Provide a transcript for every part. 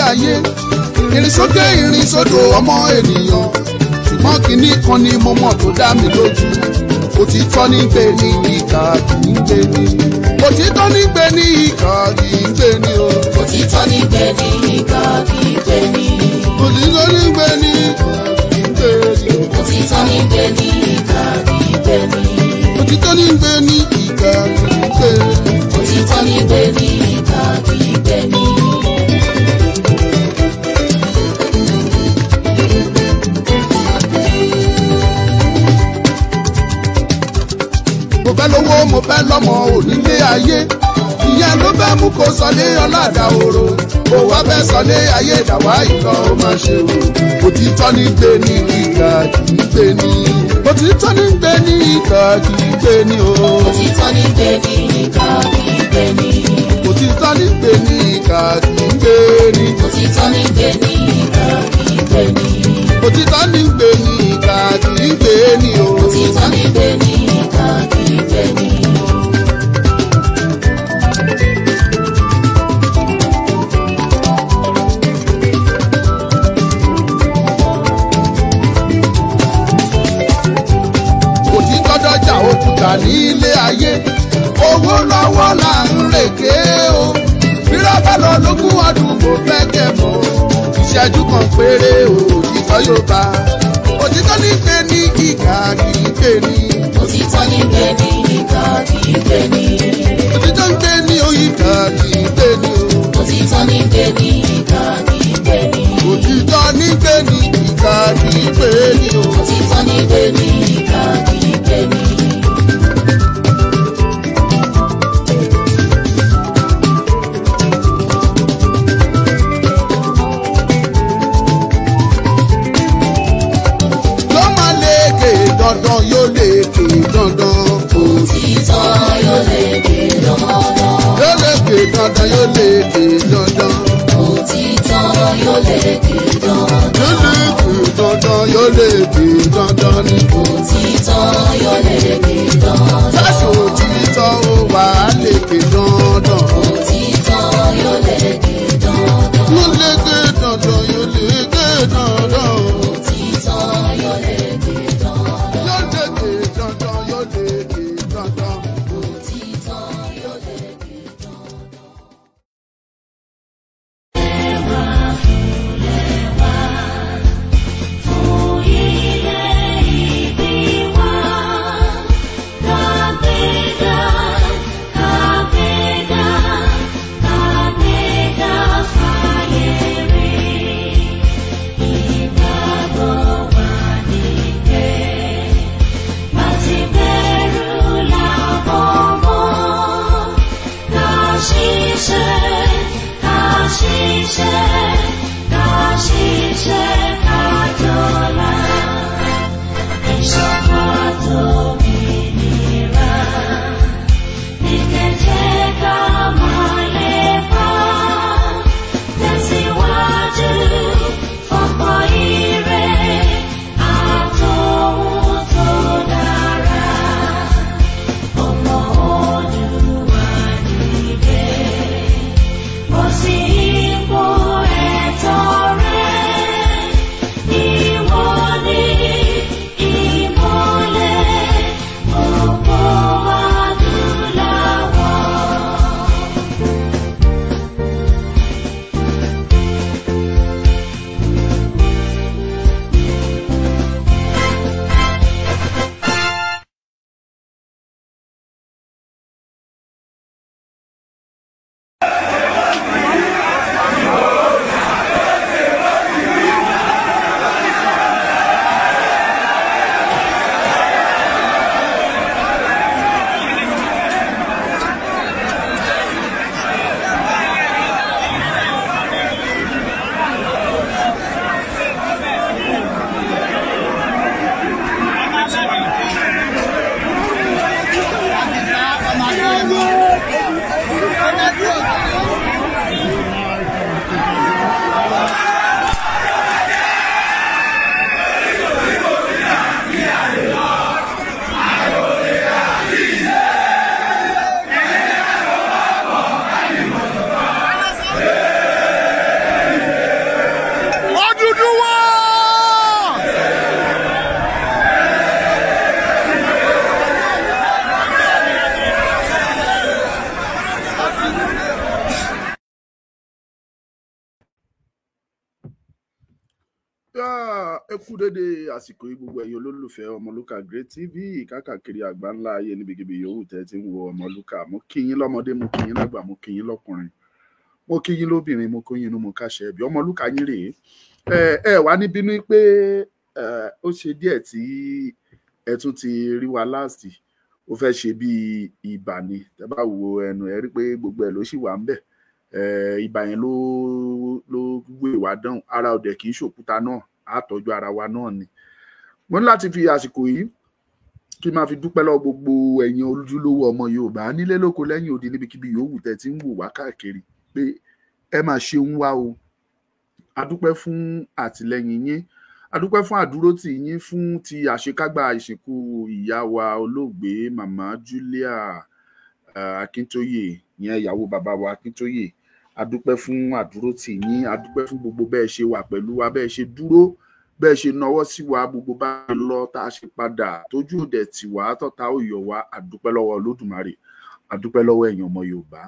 ayé. Ìrìn sókè ìrìn sódò ọmọ ènìyàn. Ṣùgbọ́n kinní kan ni mo mọ̀ tó dá mi lójú. Òtítọ́ ní gbé ní ìkà kì í gbé ní. Òtítọ́ ní gbé ní ìkà kì í gbé ní o. Òtítọ́ ní gbé ní ìkà kì í gbé ní. Òtítọ́ ní gbé ní ìkà kì í gbé ní. Òtítọ́ ní gbé ní ìkà kì í gbé ní. Òtítọ́ ní gbé ní ìkà kì í gbé ní. Òtítọ́ ní gbé ní ìkà kì í gbé ní. Mo fẹ́ lówó mo fẹ́ lọ́mọ onílé ayé. Ìyẹn ló fẹ́ mú kó sọlé ọ̀làdà òro. Kò wá fẹ́ sọlé ayé ìdàwá ìlọ ó máa ṣe o. Òtítọ́ ní gbé ní ìkà kì í gbé ní. Òtítọ́ ní gbé ní ìkà kì í gbé ní o. Òtítọ́ ní gbé ní ìkà kì í gbé ní. Òtítọ́ ní gbé ní ìkà kì í gbé ní. Òtítọ́ ní gbé ní ìkà kì í gbé ní. Òtítọ́ ní gbé ní ìkà kì í gbé ní o. Òtítọ́ ní gbé ní ìkà kì í gbé ní. Òtítọ́ dọ́jà òkúta nílé ayé. Owó lọ́wọ́ là ń rèké o. Bírọ́bà lọ lógún ọdún mo fẹ́ kẹ́ mọ́. Ìṣẹ́jú kan péré òtítọ́ yóò bá. Òtítọ́ ní gbé ní ìkà kì í gbé ní. Òtítọ́ ní gbé ní ìkà kì í gbé ní. Òtítọ́ ń gbé ní ìkà kì í gbé ní o. Òtítọ́ ní gbé ní ìkà kì í gbé ní. Òtítọ́ ní gbé ní ìkà kì í gbé ní o. Òtítọ́ ní gbé ní ìkà kì í gbé ní. Yóò máa lékè dandan yóò lékè dandan. Òtítọ́ yóò lékè dandan. Yóò lékè dandan yóò lékè dandan. Òtítọ́ yóò lékè dandan. Yóò lékè dandan yóò lékè dandan ni. Òtítọ́ yóò lékè dandan. Sáṣọ òtítọ́ ó wà á lékè dandan. Òtítọ́ yóò lékè dandan. Yóò lékè dandan yóò lékè dandan. Òtítọ́ yóò lékè dandan. Yóò lékè dandan yóò lékè dandan. Òtítọ́ yóò lékè dandan. Fún ilé ìbí wa, Kú dédé àsìkò yìí, gbogbo ẹ̀yin olólùfẹ́ Ọmọlúkà Great TV káàkiri àgbáńlá ayé, níbikíbi yòówù tẹ́ ti ń wo Ọmọlúkà. Mo kí yín lọ́mọdé, mo kí yín lágbà, mo kí yín lọ́kùnrin, mo kí yín lóbìnrin, mo kí yín inú, mo káṣẹ ẹbí. Ọmọlúkà yín rèé. Ẹ wá ní bínú pé ó ṣe díẹ̀ tí ẹ tún ti rí wa last. Ó fẹ́ ṣe bíi ibà ni. Tẹ́ bá wo ẹnu ẹ rí pé gbogbo ẹ̀ ló sì wà ń bẹ̀. Ibà yẹn ló gbé wa dán. Ara ọdẹ kì í ṣòkúta náà, á tọ́jú ara wa náà ni. Mo ní láti fi àsìkò yìí kí n máa fi dúpẹ́ lọ́wọ́ gbogbo ẹ̀yin ojúlówó ọmọ Yorùbá nílé lóko lẹ́yìn odi, níbikíbi yòówù tẹ́ ti ń wò wá káàkiri, pé ẹ máa ṣeun wá o. A dúpẹ́ fún àtìlẹ́yìn yín, a dúpẹ́ fún àdúrótì yín fún ti àṣekágbá ìsìnkú ìyá wa olóògbé Màmá Julia Akíntóyè, ìyẹn ìyàwó bàbá wa Akíntóyè. A dúpẹ́ fún àdúrótì yín, a dúpẹ́ fún gbogbo bẹ́ẹ̀ ṣe wà pẹ̀lú wa, bẹ́ẹ̀ ṣe dúró, bẹ́ẹ̀ ṣe nawọ́ sí wa, gbogbo bá a lọ tá a ṣe padà, tójú òdẹ̀ tì wá, tọ́ta ó yọ wá. A dúpẹ́ lọ́wọ́ Olódùmarè, a dúpẹ́ lọ́wọ́ ẹ̀yin ọmọ Yorùbá.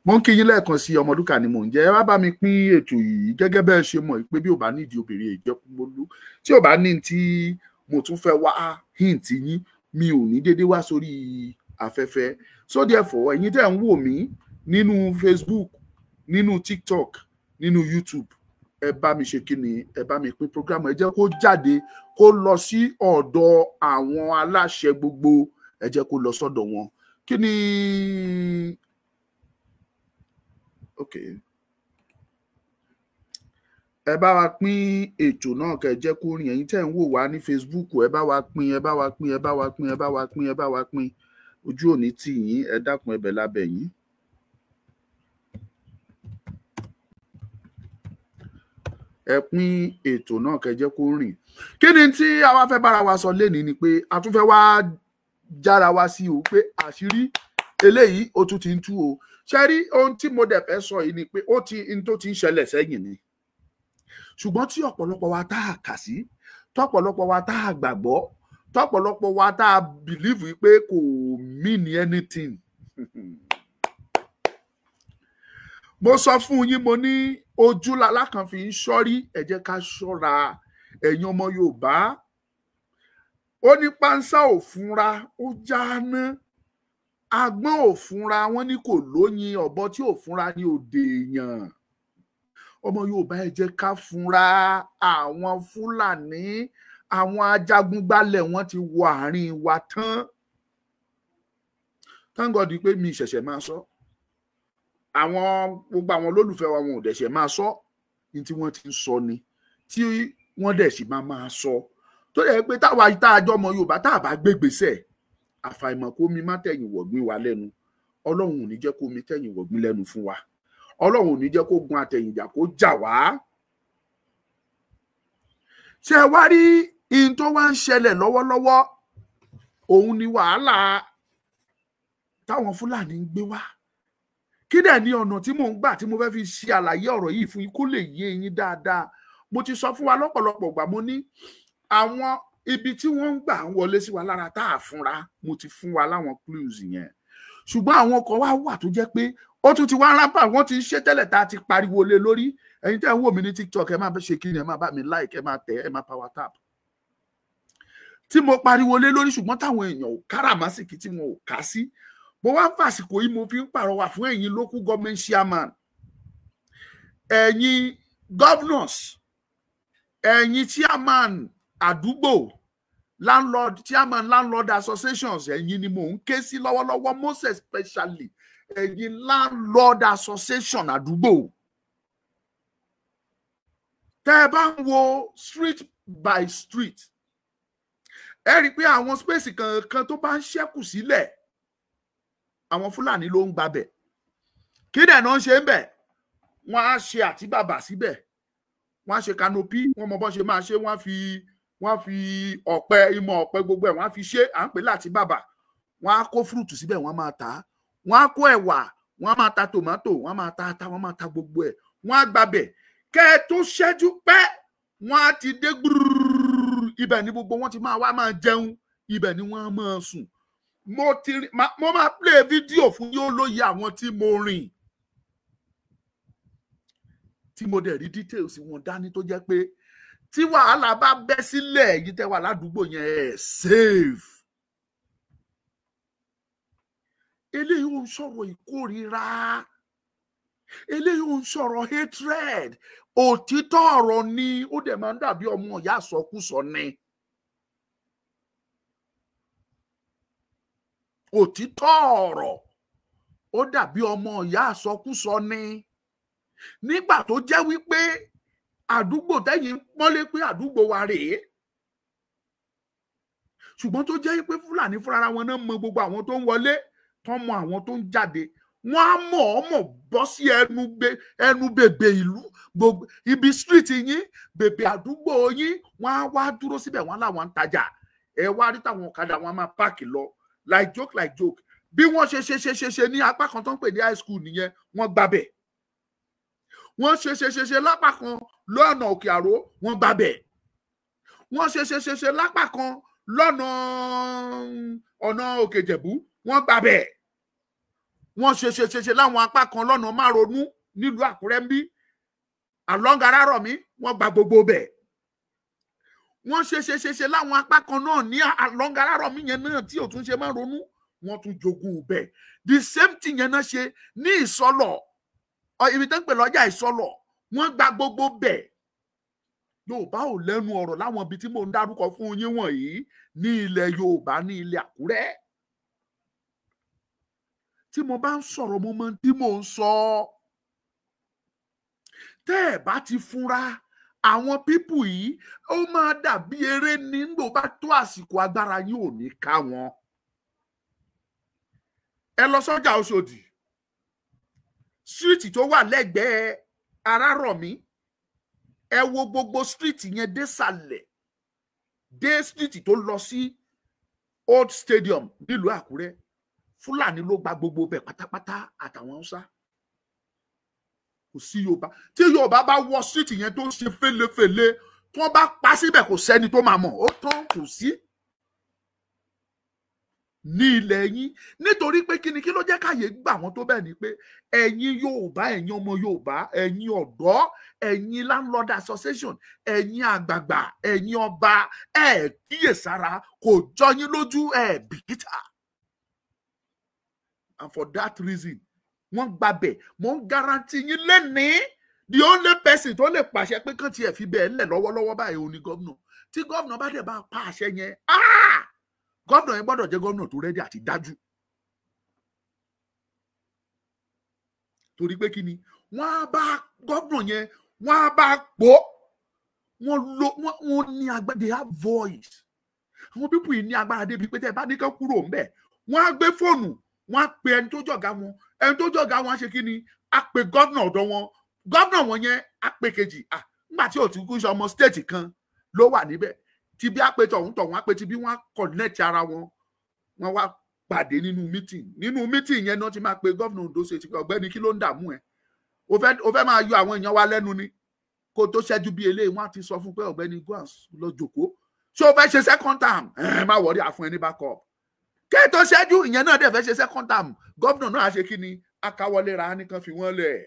Mo ń kí yín lẹ́ẹ̀kan sí, Ọmọlúkà ni mò ń jẹ́. Ẹ wá bá mi pín ètò yìí. Gẹ́gẹ́ bẹ́ẹ̀ ṣe mọ̀ pé bí ò bá nídìí obìnrin ìjẹkúmólú, tí ò bá ní tí mo tún fẹ́ wá hint yín, mi ò ní dédé wá sórí afẹ́fẹ́. So therefore, ẹ̀yin tẹ́ ń wò mí nínú Facebook, nínú TikTok, nínú YouTube, ẹ bá mi ṣe kí ni, ẹ bá mi pín program. Ẹ jẹ́ kó jáde, kó lọ sí ọ̀dọ̀ àwọn aláṣẹ gbogbo. Ẹ jẹ́ kó lọ sọ́dọ̀ wọn. Kí ni? Ok, ẹ bá wa pín ètò náà, kẹ́ jẹ́ kó rìn. Ẹ̀yin tẹ́ ń wò wá ní Facebook, ẹ bá wa pín, ẹ bá wa pín, ẹ bá wa pín, ẹ bá wa pín, ẹ bá wa pín. Ojú òní tì yín. Ẹ dákun, ẹ̀bẹ̀ lábẹ́ yín. Ẹ pín ètò náà, kẹ́ jẹ́ kó rìn. Kí ni tí a wá fẹ́ bára wa sọ lénìí ni pé a tún fẹ́ wá jára wa sí o, pé àṣírí eléyìí ó tún ti ń tú o. Ṣe rí ohun tí mo dẹ̀ fẹ́ sọ yìí ni pé ó ti n tó ti ń ṣẹlẹ̀ sẹ́yìn ni, ṣùgbọ́n tí ọ̀pọ̀lọpọ̀ wa tá a kà sí, tọ́pọ̀lọpọ̀ wa tá a gbàgbọ́, tọ́pọ̀lọpọ̀ wa tá a believe pé kò mean anything. Mo sọ fún yín, mo ní ojú lalákan fi ń ṣọ́rí. Ẹ jẹ́ ká ṣọ́ra, ẹ̀yin ọmọ Yorùbá. Ó ní pánsá ò fúnra, ó jáná. Agbọ́n ò fúnra, wọn ní kò lóyin. Ọ̀bọ tí ò fúnra ní òde èèyàn. Ọmọ Yorùbá, ẹ jẹ́ ká fúnra. Àwọn Fúlàní, àwọn ajagungbálẹ̀, wọn ti wọ àárín wa tán. Thank God pé mi ṣẹ̀ṣẹ̀ máa sọ. Àwọn gbogbo àwọn olólùfẹ́ wa, wọn ò dẹ̀ ṣẹ̀ máa sọ ní tí wọ́n ti ń sọ ni, tí wọ́n dẹ̀ sì máa sọ, tó yẹ pé táwa tá a jọ ọmọ Yorùbá, tá a bá gbégbèsè, àfàìmọ̀ kó mi má tẹ̀yìn wọ̀gbìn wa lẹ́nu. Ọlọ́run ò ní jẹ́ kó mi tẹ̀yìn wọ̀gbìn lẹ́nu fún wa. Ọlọ́run ò ní jẹ́ kó gun àtẹ̀yìnjà kó jà wá. Ṣé ẹ wá rí ihun tó wá ń ṣẹlẹ̀ lọ́wọ́lọ́wọ́? Òun ni wàhálà táwọn Fúlàní ń gbé wá. Kí dẹ̀ ni ọ̀nà tí mò ń gbà tí mo fẹ́ fi ṣe àlàyé ọ̀rọ̀ yìí fún yín kó lè yé yín dáadáa? Mo ti sọ fún wa lọ́pọ̀lọpọ̀ ìgbà, mo ní àwọn ibi tí wọ́n ń gbà ń wọlé sí wa lára tá a fúnra. Mo ti fún wa láwọn clues yẹn, ṣùgbọ́n àwọn kan wá wà tó jẹ́ pé ó tún ti wá rámpà, wọ́n ti ń ṣe tẹ́lẹ̀ tá a ti pariwo lé lórí. Ẹ̀yin tẹ́ ń wò mí ní TikTok, ẹ máa ṣe kí ni, ẹ máa bá mi like, ẹ máa tẹ̀, ẹ máa power tap. Tí mo pariwo lé lórí, ṣùgbọ́n táwọn èèyàn ò káràmásìkí, tí wọn ò kà sí. Mo wá ń fàsìkò yìí, mo fi ń pàrọwà fún ẹ̀yin local government chairman, ẹ̀yin governors, ẹ̀yin chairman àdúgbò, landlord chairman, landlord associations. Ẹ̀yin ni mò ń ké sí lọ́wọ́lọ́wọ́, most especially ẹ̀yin landlord association àdúgbò. Tẹ́ ẹ bá ń wo street by street, ẹ rí i pé àwọn space kankan tó bá ń ṣẹ́kù sílẹ̀, àwọn Fúlàní ló ń gbabẹ̀. Kí dẹ̀ náà ń ṣe ń bẹ̀? Wọ́n á ṣe àtíbàbà síbẹ̀, wọ́n á ṣe canopy. Wọ́n mọ bọ́n ṣe máa ṣe. Wọ́n á fi ọ̀pẹ, ìmọ̀ ọ̀pẹ, gbogbo ẹ̀, wọ́n á fi ṣe, à ń pè láti bàbà. Wọ́n á kó fruit síbẹ̀, wọ́n á máa tà á. Wọ́n á kó ẹ̀wà, wọ́n á máa ta tòmátò, wọ́n á máa ta ata, wọ́n á máa ta gbogbo ẹ̀. Wọ́n á gbabẹ̀. Kẹ́ ẹ tó ṣẹ́jú pẹ́, wọ́n á ti dé gbúrúrú. Ibẹ̀ ni gbogbo wọn ti máa wá máa jẹun, ibẹ̀ ni wọ́n á máa sùn. Mo ti rí, mo máa play fídíò fún yóò lóye àwọn tí mo rìn, tí mo dẹ̀ rí details wọn dání, tó jẹ́ pé Tí wàhálà bá bẹ́ sílẹ̀, ẹ̀yin tẹ́ wà ládùúgbò yẹn ẹ̀ safe. Eléyìí ò ń sọ̀rọ̀ ìkórira, eléyìí ò ń sọ̀rọ̀ hatred, òtítọ́ ọ̀rọ̀ ni. Ó dẹ̀ máa ń dàbí ọmọ ìyá àsọkúsọ ni. Òtítọ́ ọ̀rọ̀ ó dàbí ọmọ ìyá àsọkúsọ ni. Nígbà tó jẹ́ wípé àdúgbò tẹ́yìn pọ́nlé pé àdúgbò wa rèé, ṣùgbọ́n tó jẹ́ pé Fúlàní fúnra wọn náà mọ gbogbo àwọn tó ń wọlé, tó mọ àwọn tó ń jáde, wọ́n á mọ̀ ọ́ mọ̀ bọ́ sí ẹnu bèbè ìlú, gbogbo ibi street yín, bèbè àdúgbò yín, wọ́n á wá dúró síbẹ̀, wọ́n láwọn ń tajà. Ẹ wá rí táwọn ọ̀kadà wọn máa páàkì lọ like joke like joke. Bí wọ́n ṣe ṣe ṣe ṣe ṣe ní apá kan tó ń pè ní high school nìyẹn, wọ́n gbabẹ̀. Wọ́n ṣe ṣe ṣe ṣe lápá kan lọ́nà Òkè Àró, wọ́n gbabẹ̀. Wọ́n ṣe ṣe ṣe ṣe lápá kan lọ́nà ọ̀nà Òkè Ìjẹ̀bú, wọ́n gbabẹ̀. Wọ́n ṣe ṣe ṣe ṣe láwọn apá kan lọ́nà Márọ̀nú nílùú Àkúrẹ́ ń bí, along Arárọ̀mí, wọ́n gba gbogbo bẹ̀. Wọ́n ṣe ṣe ṣe ṣe láwọn apá kan náà ní along Arárọ̀mí yẹn náà tí ò tún ṣe Márọ̀nú, wọ́n tún jogún bẹ̀. The same thing yẹn náà ṣe ní Ìsọlọ̀, ibi tó ń pè lọ́jà Ìsọlọ̀, wọ́n gba gbogbo bẹ̀. Yorùbá ò lẹ́nu ọ̀rọ̀ láwọn ibi tí mò ń dárúkọ fún yín wọ̀nyí ní ilẹ̀ Yorùbá, ní ilẹ̀ Àkúrẹ́. Tí mo bá ń sọ̀rọ̀, mo mọ tí mò ń sọ. Tẹ́ ẹ̀ bá ti fúnra àwọn pípù yìí, ó máa dàbí eré nígbò bá tó àsìkò, agbára yín ò ní ká wọn. Ẹ lọ sọ́jà Òṣòdì, street tó wà lẹ́gbẹ̀ẹ́ Arárọ̀mí, ẹ wo gbogbo street yẹn désàlẹ̀ dé street tó lọ sí Old Stadium nílùú Àkúrẹ́. Fúlàní ló gba gbogbo bẹ̀ pátápátá àtàwọn Haúsá. Kò sí Yorùbá. Tí Yorùbá bá wọ street yẹn tó ń ṣe fẹ́lẹ́fẹ́lẹ́, tí wọ́n bá pa síbẹ̀, kò sẹ́ni tó máa mọ̀. Ó tán, kò sí ní ilẹ̀ yín. Nítorí pé kíni kí ló jẹ́ káyè gbà wọ́n tó bẹ́ẹ̀ ni pé ẹ̀yin Yorùbá, ẹ̀yin ọmọ Yorùbá, ẹ̀yin ọ̀dọ́, ẹ̀yin landlord association, ẹ̀yin àgbààgbà, ẹ̀yin ọba, ẹ̀ kíyèsára, kò jọ yín lójú, ẹ̀ bìkítà. And for that reason, wọ́n gbàbẹ̀. Mo ń guarantee yín lẹ́nìí, the only person tó lè pàṣẹ pé kàn tiẹ̀ fi bẹ́ẹ̀ lẹ̀ lọ́wọ́lọ́wọ́ báyìí òun ni gómìnà. Tí gómìnà bá dẹ̀ bá pa àṣẹ yẹn, gómìnà yẹn gbọ́dọ̀ jẹ́ gómìnà tó ready àti dájú. Torí pé kí ni, wọ́n á bá gómìnà yẹn, wọ́n á bá pò, wọ́n lo wọ́n ní agbára, they have voice. Àwọn pípù yìí ní agbára débi pé tẹ́ ẹ bá ní kán kúrò ńbẹ̀, wọ́n á gbé fóònù, wọ́n á pe ẹni tó jọ̀gá wọn, ẹni tó jọ̀gá wọn á ṣe kí ni, á pe gómìnà ọ̀dọ̀ wọn, gómìnà wọn yẹn á pe kejì. Nígbà tí òtún kú sọmọ stéètì kan ló wà níbẹ̀, tí bí á pe tọ̀hún tọ̀hún á pe tí bí wọ́n á connect ara wọn, wọ́n wá pàdé nínú meeting. Nínú meeting yẹn náà ti máa pe gómìnà Ondo State pé ọ̀gbẹ́ni kí ló ń dààmú ẹ, o fẹ́ máa yọ àwọn èèyàn wa lẹ́nu ni. Kó tó ṣẹ́jú bí eléyìí, wọ́n á ti sọ fún pé ọ̀gbẹ́ni go and lọ jòkó, ṣé o fẹ́ ṣe second term? Ẹ má wọrí, àfún ẹni backup. Kí tó ṣẹ́jú ìyẹn náà dẹ̀ fẹ́ ṣe second term, gómìnà náà á ṣe kí ni, akáwọlé ra nìkan fi wọ́n lẹ̀.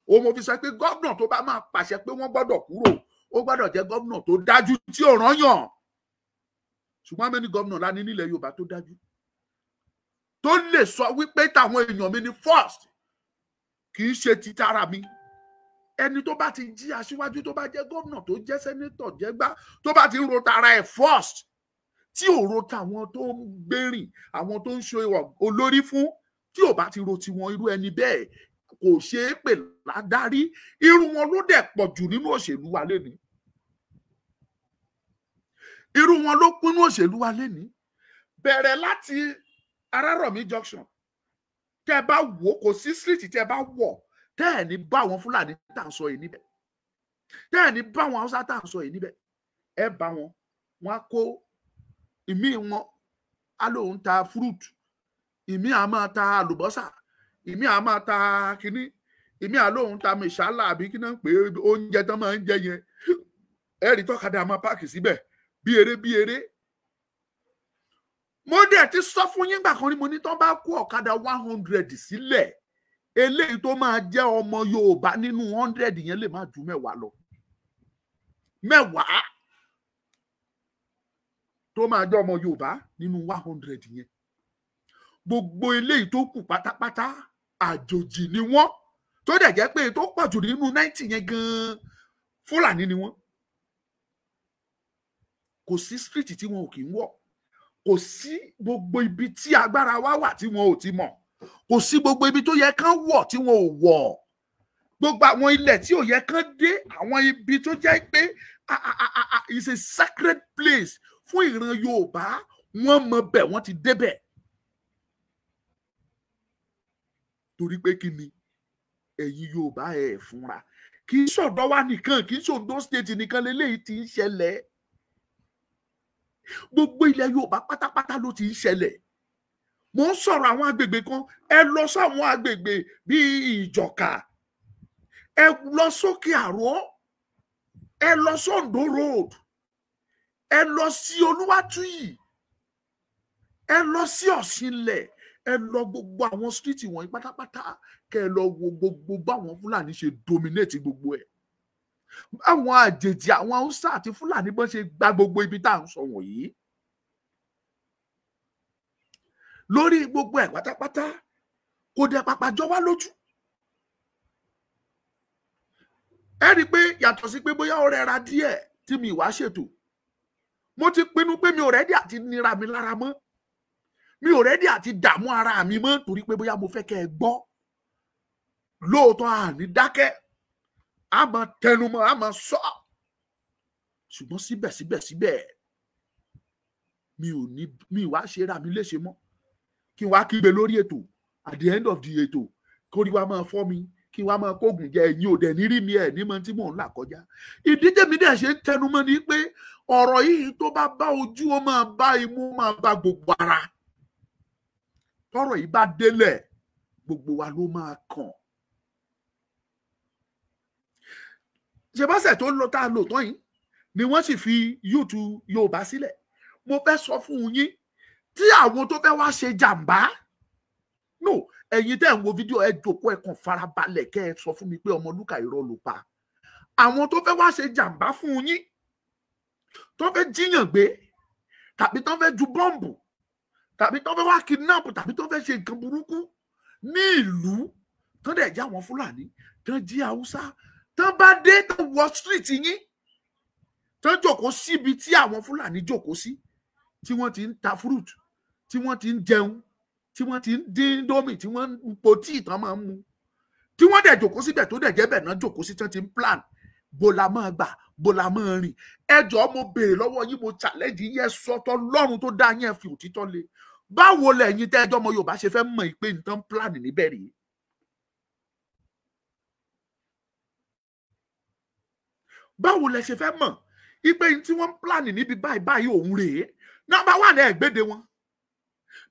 O mo fi sọ pé gómìnà tó bá máa pàṣẹ pé wọ́n gbọ́dọ̀ kúrò, ó gbọ́dọ̀ jẹ́ gómìnà tó dájú tí ò rányàn. Ṣùgbọ́n mẹ́ni gómìnà la ní nílẹ̀ Yorùbá tó dájú, tó lè sọ wípé táwọn èèyàn mi ni first, kì í ṣe ti tara mi. Ẹni tó bá ti jí aṣíwájú, tó bá jẹ́ gómìnà, tó jẹ́ sẹ́nétọ̀, jẹ́ gbá, tó bá ti ń ro tara ẹ̀ first, tí ò ro tàwọn tó ń gbérìn, àwọn tó ń ṣe olórí fún, tí ò bá ti ro tiwọn, irú ẹni bẹ́ẹ̀ kò ṣeé pè ládarí. Irú wọn ló dẹ̀ pọ̀ jù nínú òṣèlú wa lénìí. Irú wọn ló kúnnú òṣèlú wa lénìí. Bẹ̀rẹ̀ láti Arárọ̀mí junction, tẹ́ bá wò, kò sí street tẹ́ bá wọ̀ tẹ́ ẹ̀ ní bá àwọn Fúlàní tá à ń sọ yìí níbẹ̀, tẹ́ ẹ̀ ní bá àwọn Haúsá tá à ń sọ yìí níbẹ̀. Ẹ bá wọn, wọn á kó ìmí wọn á lóun ta fruit, ìmí á máa ta àlùbọ́sà, ìmí á máa ta kínní, ìmí á lóun ta mìsálà àbí kí náà ń pè é, oúnjẹ tán máa ń jẹ yẹn. Ẹ rí tọ́kadà máa páàkì síbẹ̀ bí eré bí eré. Mo dẹ̀ ti sọ fún yín gbà kan rí, mo ní tán bá kó ọ̀kadà 100 sílẹ̀, eléyìí tó máa jẹ́ ọmọ Yorùbá nínú 100 yẹn lè má ju 10 lọ. mẹ́wàá tó máa jẹ́ ọmọ Yorùbá nínú 100 yẹn. Gbogbo eléyìí tó kù pátápátá àjòjì ni wọ́n, tó dẹ̀ jẹ́ pé tó pọ̀ jù nínú 90 yẹn gan-an Fúlàní ni wọ́n. Kò sí street tí wọn ò kì í wọ̀, kò sí gbogbo ibi tí agbára wa wà tí wọn ò ti mọ̀, kò sí gbogbo ibi tó yẹ kán wọ̀ tí wọn ò wọ̀, gbogbo àwọn ilẹ̀ tí ò yẹ kán dé, àwọn ibi tó jẹ́ pé it's a sacred place fún ìran Yorùbá, wọ́n mọ̀ bẹ̀, wọ́n ti débẹ̀. Torí pé kí ni ẹ̀yin Yorùbá ẹ̀ fúnra, kì í ṣọ̀dọ̀ wa nìkan, kì í ṣe Ondo state nìkan lélẹ́yìí ti ń ṣẹlẹ̀, gbogbo ilẹ̀ Yorùbá pátápátá ló ti ń ṣẹlẹ̀. Mo ń sọ̀rọ̀ àwọn agbègbè kan, ẹ lọ sáwọn agbègbè bíi Ìjọ̀ká, ẹ lọ sókè Àró, ẹ lọ sóńdó road, ẹ lọ sí Olúwàtúyì, ẹ lọ sí Ọ̀ṣinlẹ̀, ẹ lọ gbogbo àwọn street wọ̀nyí pátápátá, kẹ ẹ lọ wo gbogbo báwọn Fúlàní ṣe dominate gbogbo ẹ̀, àwọn àjèjì, àwọn Haúsá àti Fúlàní bọ́n ṣe gba gbogbo ibi tá à ń sọ wọ̀nyí. Lórí gbogbo ẹ̀ pátápátá kò dẹ̀ pàpà jọ wá lójú. Ẹ rí i pé yàtọ̀ sí pé bóyá ó rẹra díẹ̀ tí mi wá ṣètò, mo ti pinnu pé mi ò rẹ́dí àti nira mi lára mọ́, mi ò rẹ́dí àti dààmú ara mi mọ́, torí pé bóyá mo fẹ́ kẹ́ ẹ gbọ́. Lóòótọ́ àní dákẹ́, a máa tẹnumọ́, a máa sọ, ṣùgbọ́n síbẹ̀síbẹ̀síbẹ̀ mi ò ní mi wá ṣe ra mi léṣe mọ́, kí n wá kígbe lórí ètò at the end of the ètò kórí wa máa fọ́ mi, kí wá máa kógun jẹ, ẹ̀yin ò dẹ̀ ní rí mi, ẹ̀ ní mọ tí mò ń là kọjá. Ìdí tèmi dẹ̀ ṣe ń tẹnumọ́ ni pé ọ̀rọ̀ yìí tó bá bá ojú, ó máa bá imú, ó máa bá gbogbo ara. Tọ́rọ̀ yìí bá délẹ̀, gbogbo wa ló máa kàn. Ṣe bọ́sẹ̀ tó lọ tá a lò tán yìí ni wọ́n sì fi yúùtù Yorùbá sílẹ̀. Mo fẹ́ sọ fún yín tí àwọn tó fẹ́ wá ṣe jàǹbá, no, ẹ̀yin tẹ́ ń wo fídíò ẹ jókòó, ẹ kàn farabalẹ̀ kẹ́ ẹ sọ fún mi pé Ọmọlúkà irọ́ ló pa. Àwọn tó fẹ́ wá ṣe jàǹbá fún yín, tó fẹ́ jíyàn gbé, tàbí tó fẹ́ ju bọ́ǹbù, tàbí tó fẹ́ wá kidnap, tàbí tó fẹ́ ṣe nǹkan burúkú ní ìlú, tó dẹ̀ jẹ́ àwọn Fúlàní, tó jí Haúsá, tó bá dé tó wọ street yín, tó jókòó síbi tí àwọn Fúlàní jókòó sí, tí wọ́n ti ń ta fruit, tí wọ́n ti ń jẹun, tí wọ́n ti ń dín dómì, tí wọ́n ń po tíì tán máa ń mu, tí wọ́n dẹ̀ jókòó síbẹ̀, tó dẹ̀ jẹ́ bẹ̀ náà jókòó sí, tán ti ń plan bó la máa gbà, bó la máa rìn. Ẹ jọ̀ọ́ mo béèrè lọ́wọ́ yín, mo challenge yín, ẹ sọtọ́ lọ́run tó dá yín, ẹ fi òtítọ́ lé. Báwo lẹ̀yin tẹ́jọ́ ọmọ Yorùbá ṣe fẹ́ mọ̀ pé nǹkan plan níbẹ̀ rèé? Báwo lẹ ṣe fẹ́ mọ̀ ipe tí wọ́n plan níbi báyìí báyìí òun rèé? Nọ́mbà 1, ẹ gbéde wọn.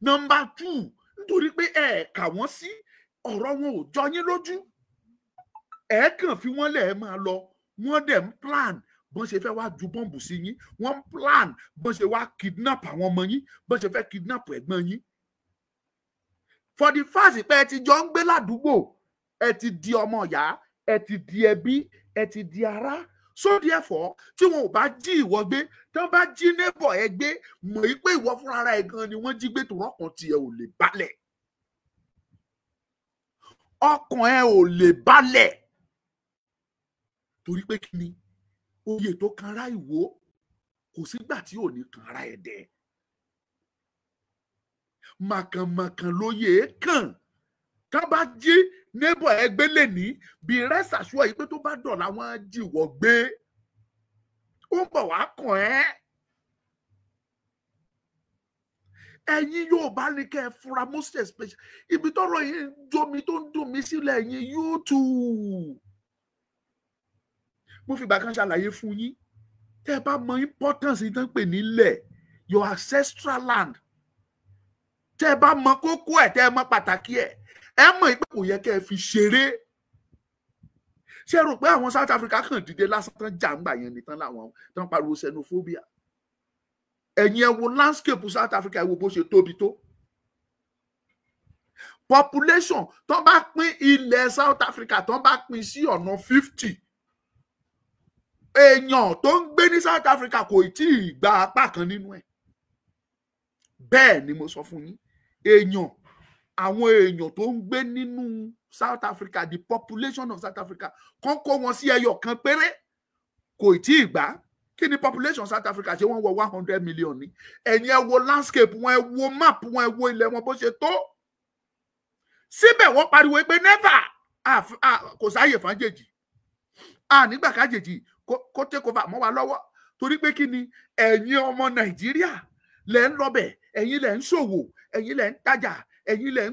Nọ́mbà 2, nítorí pé ẹ kà wọ́n sí, ọ̀rọ̀ wọn ò jọ yín lójú, ẹ kàn fi wọ́n lẹ̀, ẹ máa lọ. Wọ́n dẹ̀ ń plan bọ́n ṣe fẹ́ wá ju bọ́ǹbù sí yín, wọ́n ń plan bọ́n ṣe wá kidnap àwọn ọmọ yín, bọ́n ṣe fẹ́ kidnap ẹ̀gbọ́n yín. For the fact pé ẹ ti jọ ń gbé ládùúgbò, ẹ ti di ọmọ ìyá, ẹ ti di ẹbí, ẹ ti di ará. So therefore, tí wọn ò bá jí ìwọ gbé, tí wọn bá jí neighbor ẹ gbé, mọ̀ yí pé ìwọ fúnra ẹ gan ni wọ́n jí gbé, tó rọ́kàn tiẹ̀ ò lè balẹ̀. Ọkàn ẹ ò lè balẹ̀. Torí pé kí ni? Oyè tó kanra Ìwó kò sígbà tí ò ní kanra Ẹdẹ. Màkànmàkàn lóye kàn. Tá bá jí neighbor ẹ gbé lè ní bí rest assure yìí pé tó bá dọ̀la wọ́n á jìwọ́ gbé, ó ń bọ̀ wá kàn ẹ́. Ẹ̀yin Yorùbá ní kẹ́ ẹ fura, most especially ibi tọ́rọ̀ yìí ń jó mi tó ń dùn mí sílẹ̀, ẹ̀yin YouTube. Mo fìgbà kan ṣàlàyé fún yín, tẹ́ ẹ bá mọ importance yìí tán pè nílẹ̀, your ancestral land, tẹ́ ẹ bá mọ kókó ẹ̀, tẹ́ ẹ mọ pàtàkì ẹ̀, ẹ mọ̀ pé kò yẹ kẹ́ ẹ fi ṣeré. Ṣé rò pé àwọn South Africa kàn dìde lásán tán jàǹgbà yẹn nìtàn láwọn tán pariwo xenophobia? Ẹ̀yin ẹ wo landscape South Africa, ẹ wo bó ṣe tóbi tó. Population tán bá pín ilẹ̀ South Africa, tán bá pín sí ọ̀nà 50, Èèyàn tó ń gbé ní South Africa kò tí ì gba apá kan nínú ẹ̀. Bẹ́ẹ̀ ni mo sọ fún yín. Èèyàn, àwọn èèyàn tó ń gbé nínú South Africa, the population of South Africa, kàn kó wọn sí ẹyọ kan péré, kò tí ì gbà. Kí ni population South Africa? Ṣé wọ́n wọ 100 million ni? Ẹ̀yin ẹ wo landscape wọn, ẹ wo map wọn, ẹ wo ilẹ̀ wọn bó ṣe tó. Síbẹ̀ wọ́n pariwo pé never, kò sáàyè fàájèjì, nígbà kájèjì kó take over mọ́ wa lọ́wọ́. Torí pé kí ni? Ẹ̀yin ọmọ Nàìjíríà lẹ̀ ń lọ́bẹ̀, ẹ̀yin lẹ̀ ń ṣòwò, ẹ̀yin lẹ̀ ń tajà, ẹ̀yin lẹ̀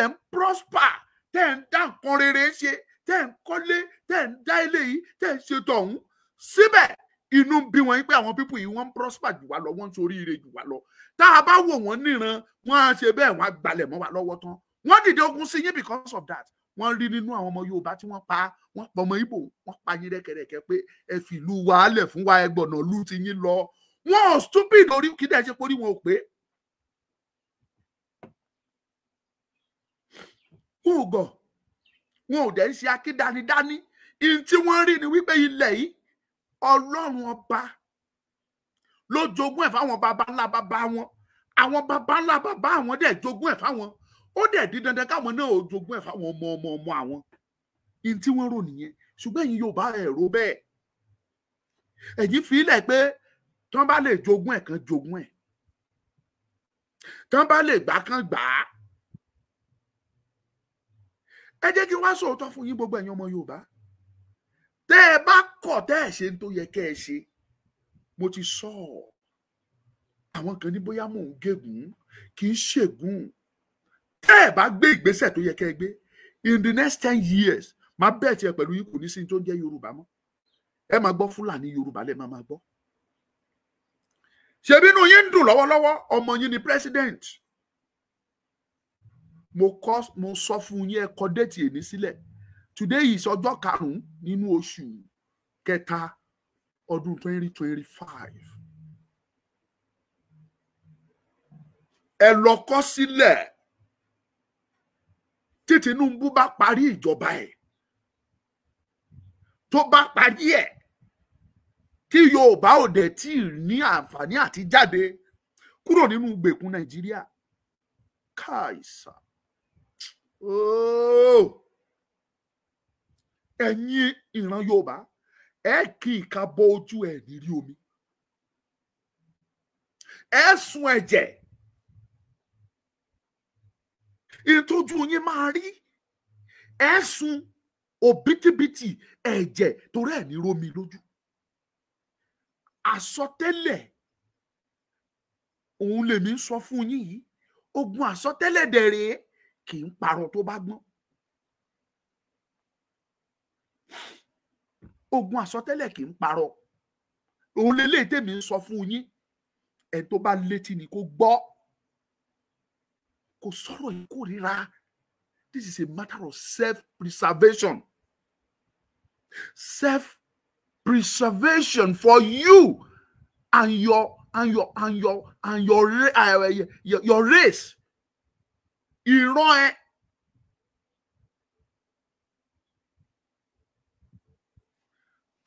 ń prosper, tẹ́ ń dá nǹkan rere ṣe, tẹ́ ń kọ́lé, tẹ́ ń dá eléyìí, tẹ́ ń ṣe tọ̀hún. Síbẹ̀ inú ń bí wọn pé àwọn people yìí, wọ́n ń prosper jù wá lọ, wọ́n ń soríire jù wá lọ. Tá a bá wò wọ́n níran, wọ́n á ṣe bẹ́ẹ̀, wọ́n á gbalẹ̀ mọ́ wa lọ́wọ́ tán. Wọ́n dìde ogun sí yín because of that. Wọ́n rí nínú àwọn ọmọ Yorùbá tí wọ́n pa, wọ́n pa ọmọ Ìgbò, wọ́n pa yín rẹ́kẹrẹ́kẹ́ pé ẹ fìlú wa lẹ̀ fún wa, ẹ gbọ̀nà lù ti yín lọ. Wọn ò stupid orí kí dẹ̀ ṣe pórí wọn ò pé. Wọn ò gọ̀, wọn ò dẹ̀ ń ṣe akídanidání. Ihun tí wọ́n rí ni wípé ilẹ̀ yìí, Ọlọ́run Ọba ló jogún ẹ̀ fáwọn baba ńlá baba wọn. Àwọn baba ńlá baba àwọn dẹ̀ jogún ẹ̀ fáwọn. Ó dẹ̀ di dandan káwọn náà ò jogún ẹ̀ fáwọn ọmọ ọmọ ọmọ àwọn. Ihun tí wọ́n rò nìyẹn. Ṣùgbọ́n ẹ̀yin Yorùbá, ẹ̀ rò bẹ́ẹ̀. Ẹ̀yin fi ilẹ̀ pé tí wọ́n bá lè jogún ẹ̀, kan jogún ẹ̀, tí wọ́n bá lè gbà, kan gbà á. Ẹ jẹ́ kí n wá sòótọ́ fún yín, gbogbo ẹ̀yin ọmọ Yorùbá. Tẹ́ ẹ bá kọ̀, tẹ́ ẹ ṣe ń tó yẹ kẹ́ ẹ ṣe, mo ti sọ ọ́, àwọn kan ní bóyá mò ń gégùn. Kì í ṣègùn. Tẹ́ ẹ bá gbé ìgbésẹ̀ tó yẹ kẹ́ ẹ gbé, in the next 10 years, máa bẹ́ẹ̀ tiẹ̀ pẹ̀lú yín, kò ní sí tó ń jẹ́ Yorùbá mọ́. Ẹ máa gbọ́ Fúlàní Yorùbá lẹ́ẹ̀ máa gbọ́. Ṣebí inú yín ń dùn lọ́wọ́lọ́wọ́, ọmọ yín ni president. Mo kọ́, mo sọ fún yín, ẹ kọ date èní sílẹ̀. Today is ọjọ́ 5 nínú oṣù kẹta, ọdún 2025. Ẹ lọ kọ sílẹ̀, tí Tinubu bá parí ìjọba ẹ̀, tó bá parí ẹ̀, tí Yorùbá ò dẹ̀ tí ì ní àǹfààní àti jáde kúrò nínú ìgbèkùn Nàìjíríà, káìsà ooo, ẹ̀yin ìran Yorùbá, ẹ kì í ka bọ ojú ẹ̀ nírí omi, ẹ sun ẹ̀jẹ̀, ìtọ́jú yín máa rí, ẹ sun òbítíbitì ẹ̀jẹ̀ torí ẹ̀ ní rómi lójú. Àsọtẹ́lẹ̀ òun lèmi ń sọ fún yín yìí. Ogun àsọtẹ́lẹ̀ dẹ̀ rèé, kì í parọ́ tó bá gbọ́n. Ogun àsọtẹ́lẹ̀ kì í parọ́. Òun lélẹ́yìí tèmi ń sọ fún yín. Ẹ tó bá létí ni kó gbọ́. Kò sọ̀rọ̀ ìkórira. This is a matter of self-preservation, self-preservation for you and your race, ìran ẹ.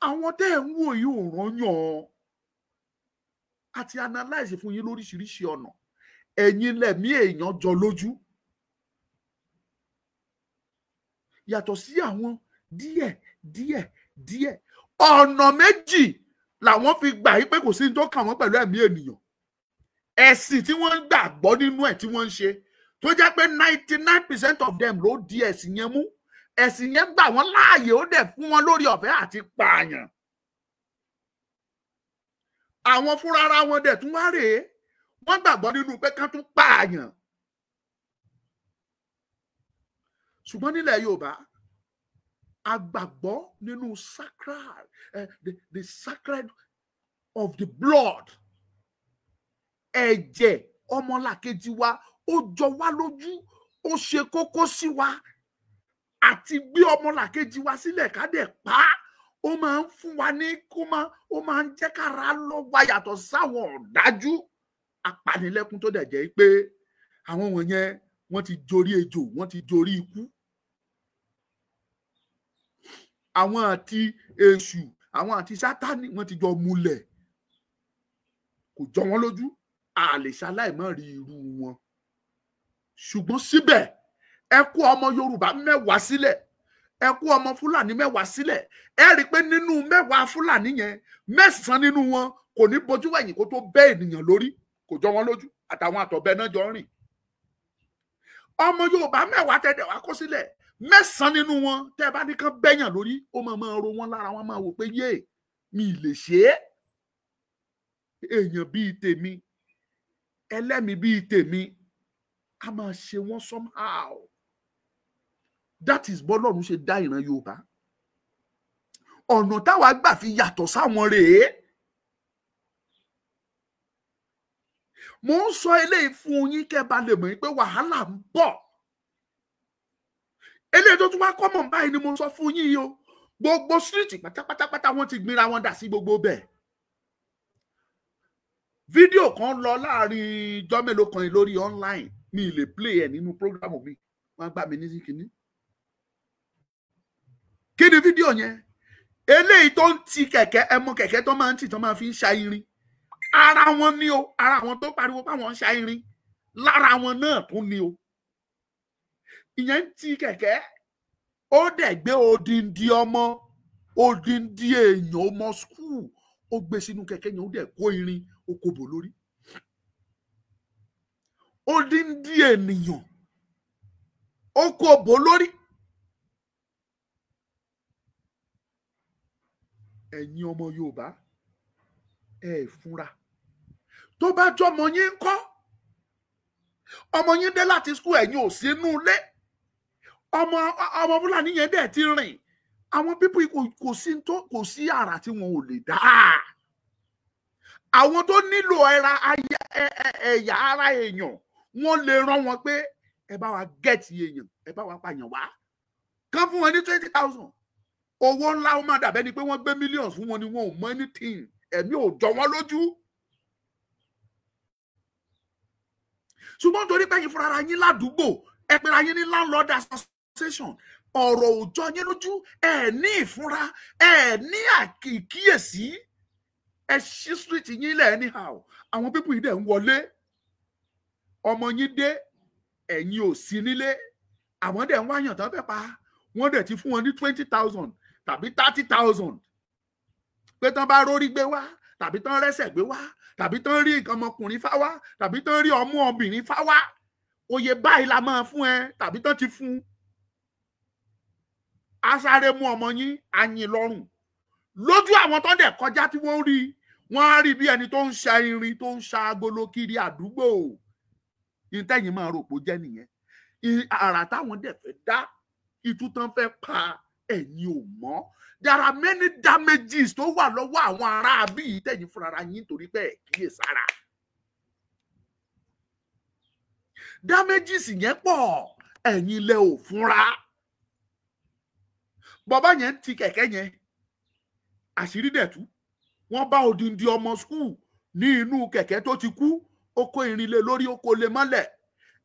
Àwọn tẹ́ ẹ̀ ń wò yìí ò rányàn àti analyse fún yín lóríṣiríṣi ọ̀nà. Ẹ̀yin lẹ̀mí èèyàn jọ lójú, yàtọ̀ sí àwọn díẹ̀ díẹ̀ díẹ̀. Ọ̀nà méjì làwọn fi gbà yí pé kò sí ní tó kàn wọ́n pẹ̀lú ẹ̀mí ènìyàn. Ẹ̀sìn tí wọ́n ń gbàgbọ́ nínú ẹ̀ tí wọ́n ń ṣe, tó jẹ́ pé 99% of them ló di ẹ̀sìn yẹn mú. Ẹ̀sìn yẹn gbà wọ́n láàyè, ó dẹ̀ fún wọn lórí ọ̀fẹ́ àti pààyàn. Àwọn fúnra ara wọn dẹ̀ tún wá rèé, wọ́n gbàgbọ́ nínú pé kán tún pààyàn. Ṣùgbọ́n nílẹ̀ Yorùbá, a gbàgbọ́ nínú sacred, the sacred of the blood. Ẹ̀jẹ̀ ọmọlàkejì wa, ó jọ wá lójú, ó ṣe kókó sí wa. Àti gbé ọmọlàkejì wa sílẹ̀ ká dẹ̀ pa á, ó máa ń fún wa ní kó máa, ó máa ń jẹ́ kára lọ wa, yàtọ̀ sáwọn ọ̀dájú apanilẹ́kún tó dẹ̀ jẹ́ pé àwọn wọ̀nyẹn, wọ́n ti jorí ejò, wọ́n ti jorí ikú. Àwọn àti èṣù, Àwọn àti Sátánì wọ́n ti jọ múlẹ̀, kò jọ wọ́n lójú. A lè ṣaláì má rí irú wọn. Ṣùgbọ́n síbẹ̀, ẹ kó ọmọ Yorùbá 10 sílẹ̀, ẹ kó ọmọ Fúlàní 10 sílẹ̀, ẹ rí i pé nínú 10 Fúlàní yẹn, 9 nínú wọn kò ní bojú wẹ̀yìn kó tó bẹ́ ènìyàn lórí, kò jọ wọn lójú. Àtàwọn àtọ̀bẹ náà jọ ń rìn. Ọmọ Yorùbá 10 tẹ̀dẹ̀ wá kó sílẹ̀, 9 nínú wọn tẹ́ bá ní kán bẹ́yàn lórí, ó máa máa ro wọn lára, wọn máa wò pé yé mi lè ṣe é, èèyàn bíi tèmi, ẹlẹ́mìí bíi tèmi, a máa ṣe wọ́n somehow. That is bọ́lọ́run ṣe dá ìran Yorùbá. Ọ̀nà táwa gbà fi yàtọ̀ sáwọn rèé. Mo ń sọ eléyìí fún yín kẹ́ bá lè mọ̀ pé wàhálà ń bọ̀. Eléyìí tó tún wá kọ́mọ̀ báyìí ni mo sọ fún yín yìí o. Gbogbo síríìtì pátápátápátá wọ́n ti gbinra wọn dà sí gbogbo bẹ́ẹ̀. Fídíò kan lọ láàrin ijọ́ mélòó kan lórí online, mi lè play ẹ̀ nínú prógrámù mi, wọ́n gbà mí ní kínní. Kí ni fídíò yẹn? Eléyìí tó ń ti kẹ̀kẹ́, ẹ mọ kẹ̀kẹ́ tó máa ń tì tó máa fi ń ṣa irin. Ara wọn ni o, ara wọn tó pariwo páwọn ń ṣa irin, lára wọn náà tún ni o. Ìyẹn ń ti kẹ̀kẹ́, ó dẹ̀ gbé odindi ọmọ, odindi èèyàn ọmọ skul, ó gbé sínú kẹ̀kẹ́ yẹn, ó dẹ̀ kó irin, ó kó bò lórí. Odindi ènìyàn, ó kó bò lórí. Ẹ̀yin ọmọ Yorùbá, ẹ fúnra. Tó bá jọmọ yín ńkọ́, ọmọ yín dé láti skul, ẹ̀yin ò sí inú ilé, ọmọ ọmọ Fúlàní yẹn dẹ̀ ti rìn. Àwọn pípọ̀ kò sí tó, kò sí àrà tí wọn ò lè dá. Àwọn tó nílò ẹ̀yà ara èèyàn, wọ́n lè rán wọn pé ẹ bá wa gẹ̀ẹ́tì èèyàn, ẹ bá wa pààyàn wá. Kán fún wọn ní 20,000. Owó ńlá, ó máa dàbẹ́ ni pé wọ́n gbé millions fún wọn ni, wọn ò mọ anything, ẹ̀mí ò jọ wọ́n lójú. Ṣùgbọ́n torí pé ẹ̀yin fúnra yín ládùúgbò, ẹ pera yín ní landlord association, ọ̀rọ̀ ò jọ yín lójú, ẹ ní ìfúnra, ẹ ní àkíyèsí, ẹ ṣí street yín lẹ̀ anyhow. Àwọn pípù yìí dẹ̀ ń wọlé. Ọmọ yín dé, ẹ̀yin ò sí nílé, àwọn dẹ̀ ń wáyàn tán fẹ́ pa. Wọ́n dẹ̀ ti fún wọn ní 20,000 tàbí 30,000 pé tán bá rórí gbé wá, tàbí tán rẹ́sẹ̀ gbé wá, tàbí tán rí nǹkan ọmọkùnrin fá wá, tàbí tán rí ọmú obìnrin fá wá, oye báyìí la máa fún ẹ, tàbí tán ti fún. A sáré mú ọmọ yín, ayin lọ́rùn lójú àwọn tó dẹ̀ kọjá tí wọ́n rí, wọ́n á rí bí ẹni tó ń ṣa irin, tó ń ṣa agolo kiri àdúgbò. Ìtẹ̀yìn máa rò pó jẹ́ nìyẹn. Àrà táwọn dẹ̀ fẹ́ dá, ìtú tán fẹ́ pa, ẹ̀yin ò mọ̀. There are many damages tó wà lọ́wọ́ àwọn ará bí ìtẹ̀yìn fúnra yín torí pé ẹ̀ kíyèsára. Damages yẹn pọ̀, ẹ̀yin lẹ ò fúnra. Bàbá yẹn ń ti kẹ̀kẹ́ yẹn, àṣírí dẹ̀ tú. Wọ́n bá odindi ọmọ skul ní inú kẹ̀kẹ́ tó ti kú, ó kó irin lé lórí, ó kó lé mọ́lẹ̀.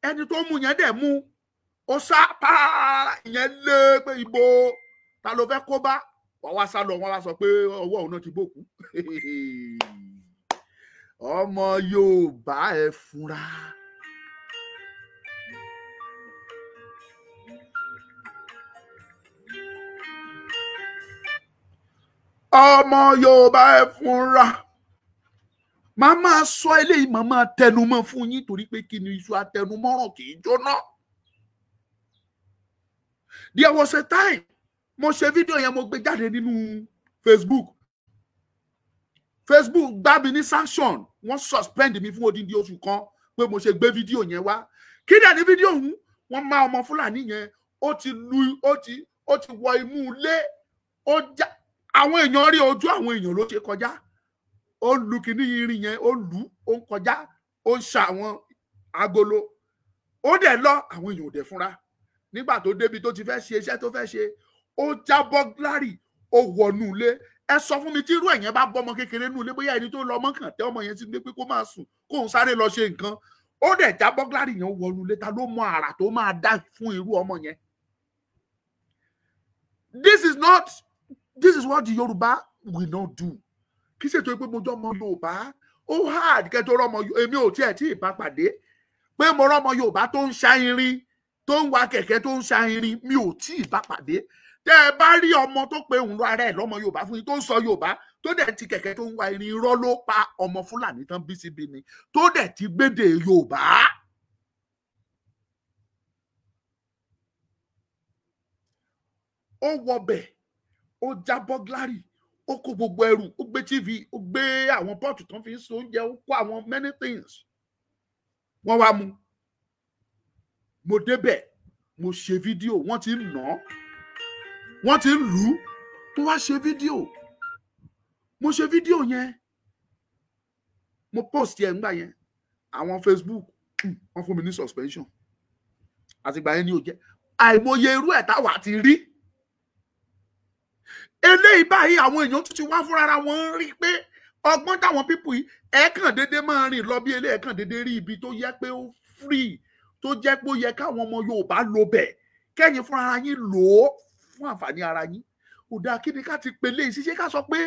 Ẹni tó mú yẹn dẹ̀ mú, ó sá pààrà, ìyẹn lé pé ibo ta ló fẹ́ kó bá. Wọ́n wá sá lọ, wọ́n wá sọ pé ọwọ́ òun náà ti bòkú. Ọmọ Yorùbá, ẹ fúnra. Ọmọ Yorùbá, ẹ fúnra. Màá máa sọ eléyìí, màá máa tẹnumọ́ fún yín torí pé kí ni, iṣu atẹnumọ́ràn kì í jóná. There was a time mo ṣe fídíò yẹn, mo gbé jáde nínú Facebook. Facebook gbá mi ní sanction, wọ́n suspend mi fún odindi oṣù kan pé mo ṣe gbé fídíò yẹn wá. Kí dẹ̀ ní fídíò ọ̀hún? Wọ́n má ọmọ Fúlàní yẹn, ó ti lu, ó ti wọ imú ilé, ó já àwọn èèyàn rí, ojú àwọn èèyàn ló ṣe kọjá. Ó lu kíní irin yẹn, ó lù ú, ó ń kọjá, ó ń ṣa àwọn agolo, ó dẹ̀ lọ. Àwọn èèyàn ò dẹ̀ fúnra. Nígbà tó débi tó ti fẹ́ ṣe iṣẹ́ tó fẹ́ ṣe, ó já burglary, ó wọnú ilé. Ẹ sọ fún mi, tí irú ẹ̀yẹn bá bọ́mọ kékeré nú ilé, bóyá ẹni tó lọ mọ́kàn tẹ́ ọmọ yẹn sí ilé pé kó máa sùn, kóun sáré lọ ṣe nǹkan, ó dẹ̀ já burglary yẹn, ó wọnú ilé, ta ló mọ àrà tó máa dá fún irú ọmọ yẹn? This is not This is what the Yorùbá will not do. Kì í ṣètò pé mo jọ ọmọ Yorùbá, ó hard kẹtọ rọmọ. Èmi ò tiẹ̀ tí ì bá pàdé pé mo rọmọ Yorùbá tó ń ṣá irin, tó ń wa kẹ̀kẹ́, tó ń ṣá irin. Mi ò tí ì bá pàdé. Tẹ́ ẹ bá rí ọmọ tó pe òun lọ ara ẹ̀ lọ́mọ Yorùbá fún yín, tó ń sọ Yorùbá, tó dẹ̀ ti kẹ̀kẹ́, tó ń wa irin, irọ́ ló pa. Ọmọ Fúlàní tán bí síbi ni, tó dẹ̀ ti gbédè Yorùbá. Ó wọbẹ̀, ó já burglary, ó kó gbogbo ẹrù, ó gbé TV, ó gbé àwọn pot tó ń fi ń so oúnjẹ, ó kó àwọn many things. Wọ́n wá mú. Mo débẹ̀, mo ṣe fídíò. Wọ́n ti ń nà án, wọ́n ti ń lù ú. Mo wá ṣe fídíò. Mo ṣe fídíò yẹn, mo post yẹn. Ńgbà yẹn, àwọn Facebook, wọ́n fún mi ní suspension. Àtìgbà yẹn ni ò jẹ́. Àìmọye irú ẹ̀ táwa ti rí eléyìí báyìí, àwọn èèyàn tún ti wá fúnra wọn ń rí pé ọgbọ́n táwọn people yìí, ẹ̀ kàn déédéé máa rìn lọ bí eléyìí, ẹ̀ kàn déédéé rí ibi tó yẹ pé ó free, tó jẹ́ pé ó yẹ káwọn ọmọ Yorùbá lò bẹ̀, kẹ́yìn fúnra yín lò ó fún àǹfààní ara yín. Kò dáa. Kí ni ká ti pèlè ìṣiṣẹ́ ká sọ pé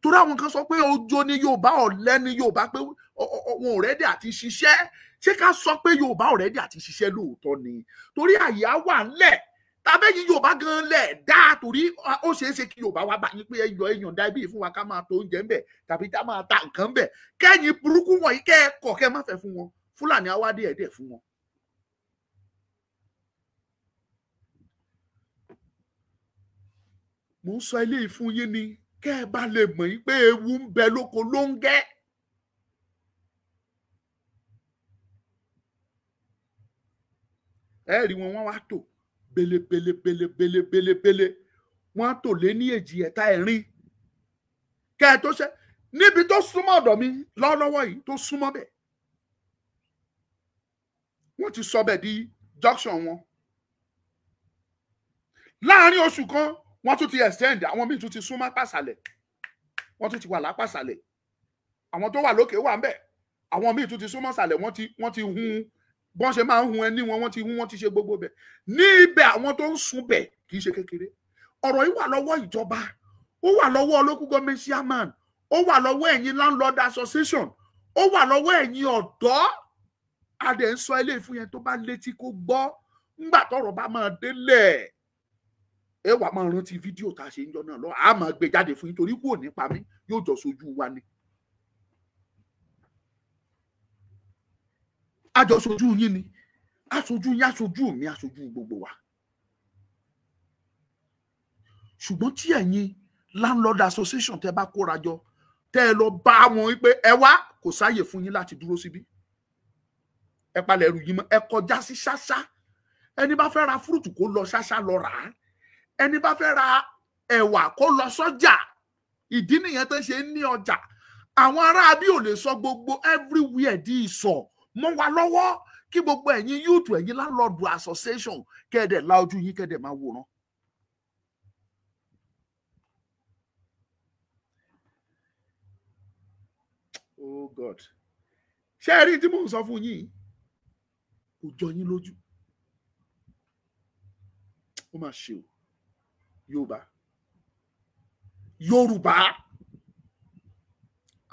torí àwọn kan sọ pé ojo ni Yorùbá, ọ̀lẹ ni Yorùbá, pé wọn ò ready àti ṣiṣẹ́. Ṣé ká sọ pé Yorùbá ò ready àti ṣiṣẹ́ lóòótọ́ ni, torí àyà wà ńlẹ̀, tàbẹ́yìn Yorùbá gan lẹ̀ dáa? Torí ó ṣeé ṣe kí Yorùbá wá bá yín pé ẹyọ ẹyàn dá ibi fún wa, ká máa tó oúnjẹ ńbẹ̀ tàbí ká máa ta nǹkan ńbẹ̀, kẹ́yìn burúkú wọ̀nyí kẹ́ ẹ kọ̀, kẹ́ ẹ má fẹ́ fún wọn. Fúlàní awádìí ẹ̀dẹ̀ fún wọn. Mo ń sọ eléyìí fún yín ni kẹ́ ẹ bá lè mọ̀ yín pé ewu ń bẹ lóko ló ń gẹ́. Ẹ rí wọn, wọ́n wá tò belebele belebele belebele, wọ́n á tò lé ní èjì, ẹ̀ta, ẹ̀rin kẹ́ ẹ tó ṣe. Níbi tó súnmọ́ ọ̀dọ̀ mi lọ́wọ́lọ́wọ́ yìí, tó súnmọ́ bẹ̀, wọ́n ti sọ bẹ̀ di junction wọn. Láàárín oṣù kan, wọ́n tún ti extend. Àwọn míì tún ti súnmọ́ pàṣàlẹ̀, wọ́n tún ti wà lápàṣàlẹ̀. Àwọn tó wà lókè wà ńbẹ̀, àwọn míì tún ti súnmọ́ sàlẹ̀. Wọ́n ti hun bọ́n ṣe máa ń hun ẹní wọn, wọ́n ti hun, wọ́n ti ṣe gbogbo bẹ̀ ní ibẹ̀. Àwọn tó ń sun bẹ̀ kì í ṣe kékeré. Ọ̀rọ̀ yìí wà lọ́wọ́ ìjọba, ó wà lọ́wọ́ local government chairman, ó wà lọ́wọ́ ẹ̀yin landlord association, ó wà lọ́wọ́ ẹ̀yin ọ̀dọ́. Adẹ̀ ń sọ eléyìí fún yẹn, tó bá létí kó gbọ́. Ńgbà tọ́rọ̀ bá máa délẹ̀, ẹ wà máa rántí fídíò tá a ṣe ń jọ náà lọ. A máa gbé jáde fún yín, torí kúrò nípa mi yóò jọ sojú wa ni. Àjọ sojú yín ni, aṣojú yín, aṣojú mi, aṣojú gbogbo wa. Ṣùgbọ́n tí ẹ̀yin landlord association tẹ́ bá kóra jọ, tẹ́ ẹ lọ bá wọn wípé ẹ wá, kò sáàyè fún yín láti dúró síbí, ẹ palẹ̀ ẹrù yín mọ́, ẹ kọjá sí Ṣáṣá. Ẹni bá fẹ́ ra fruit, kó lọ Ṣáṣá lọ rà á. Ẹni bá fẹ́ ra ẹ̀wà, kó lọ sọ́jà. Ìdí nìyẹn tó ṣe ń ní ọjà. Àwọn aráabí ò lè sọ gbogbo everywhere di ìsọ̀ mọ́ wa lọ́wọ́. Kí gbogbo ẹ̀yin youth, ẹ̀yin landlord association, kẹ́ẹ̀dẹ̀ la ojú yín, kẹ́ẹ̀dẹ̀ máa wòran. Oh God, ṣé ẹ rí tí mò ń sọ fún yín? Kò jọ yín lójú. Ó mà ṣe o. Yorùbá, Yorùbá,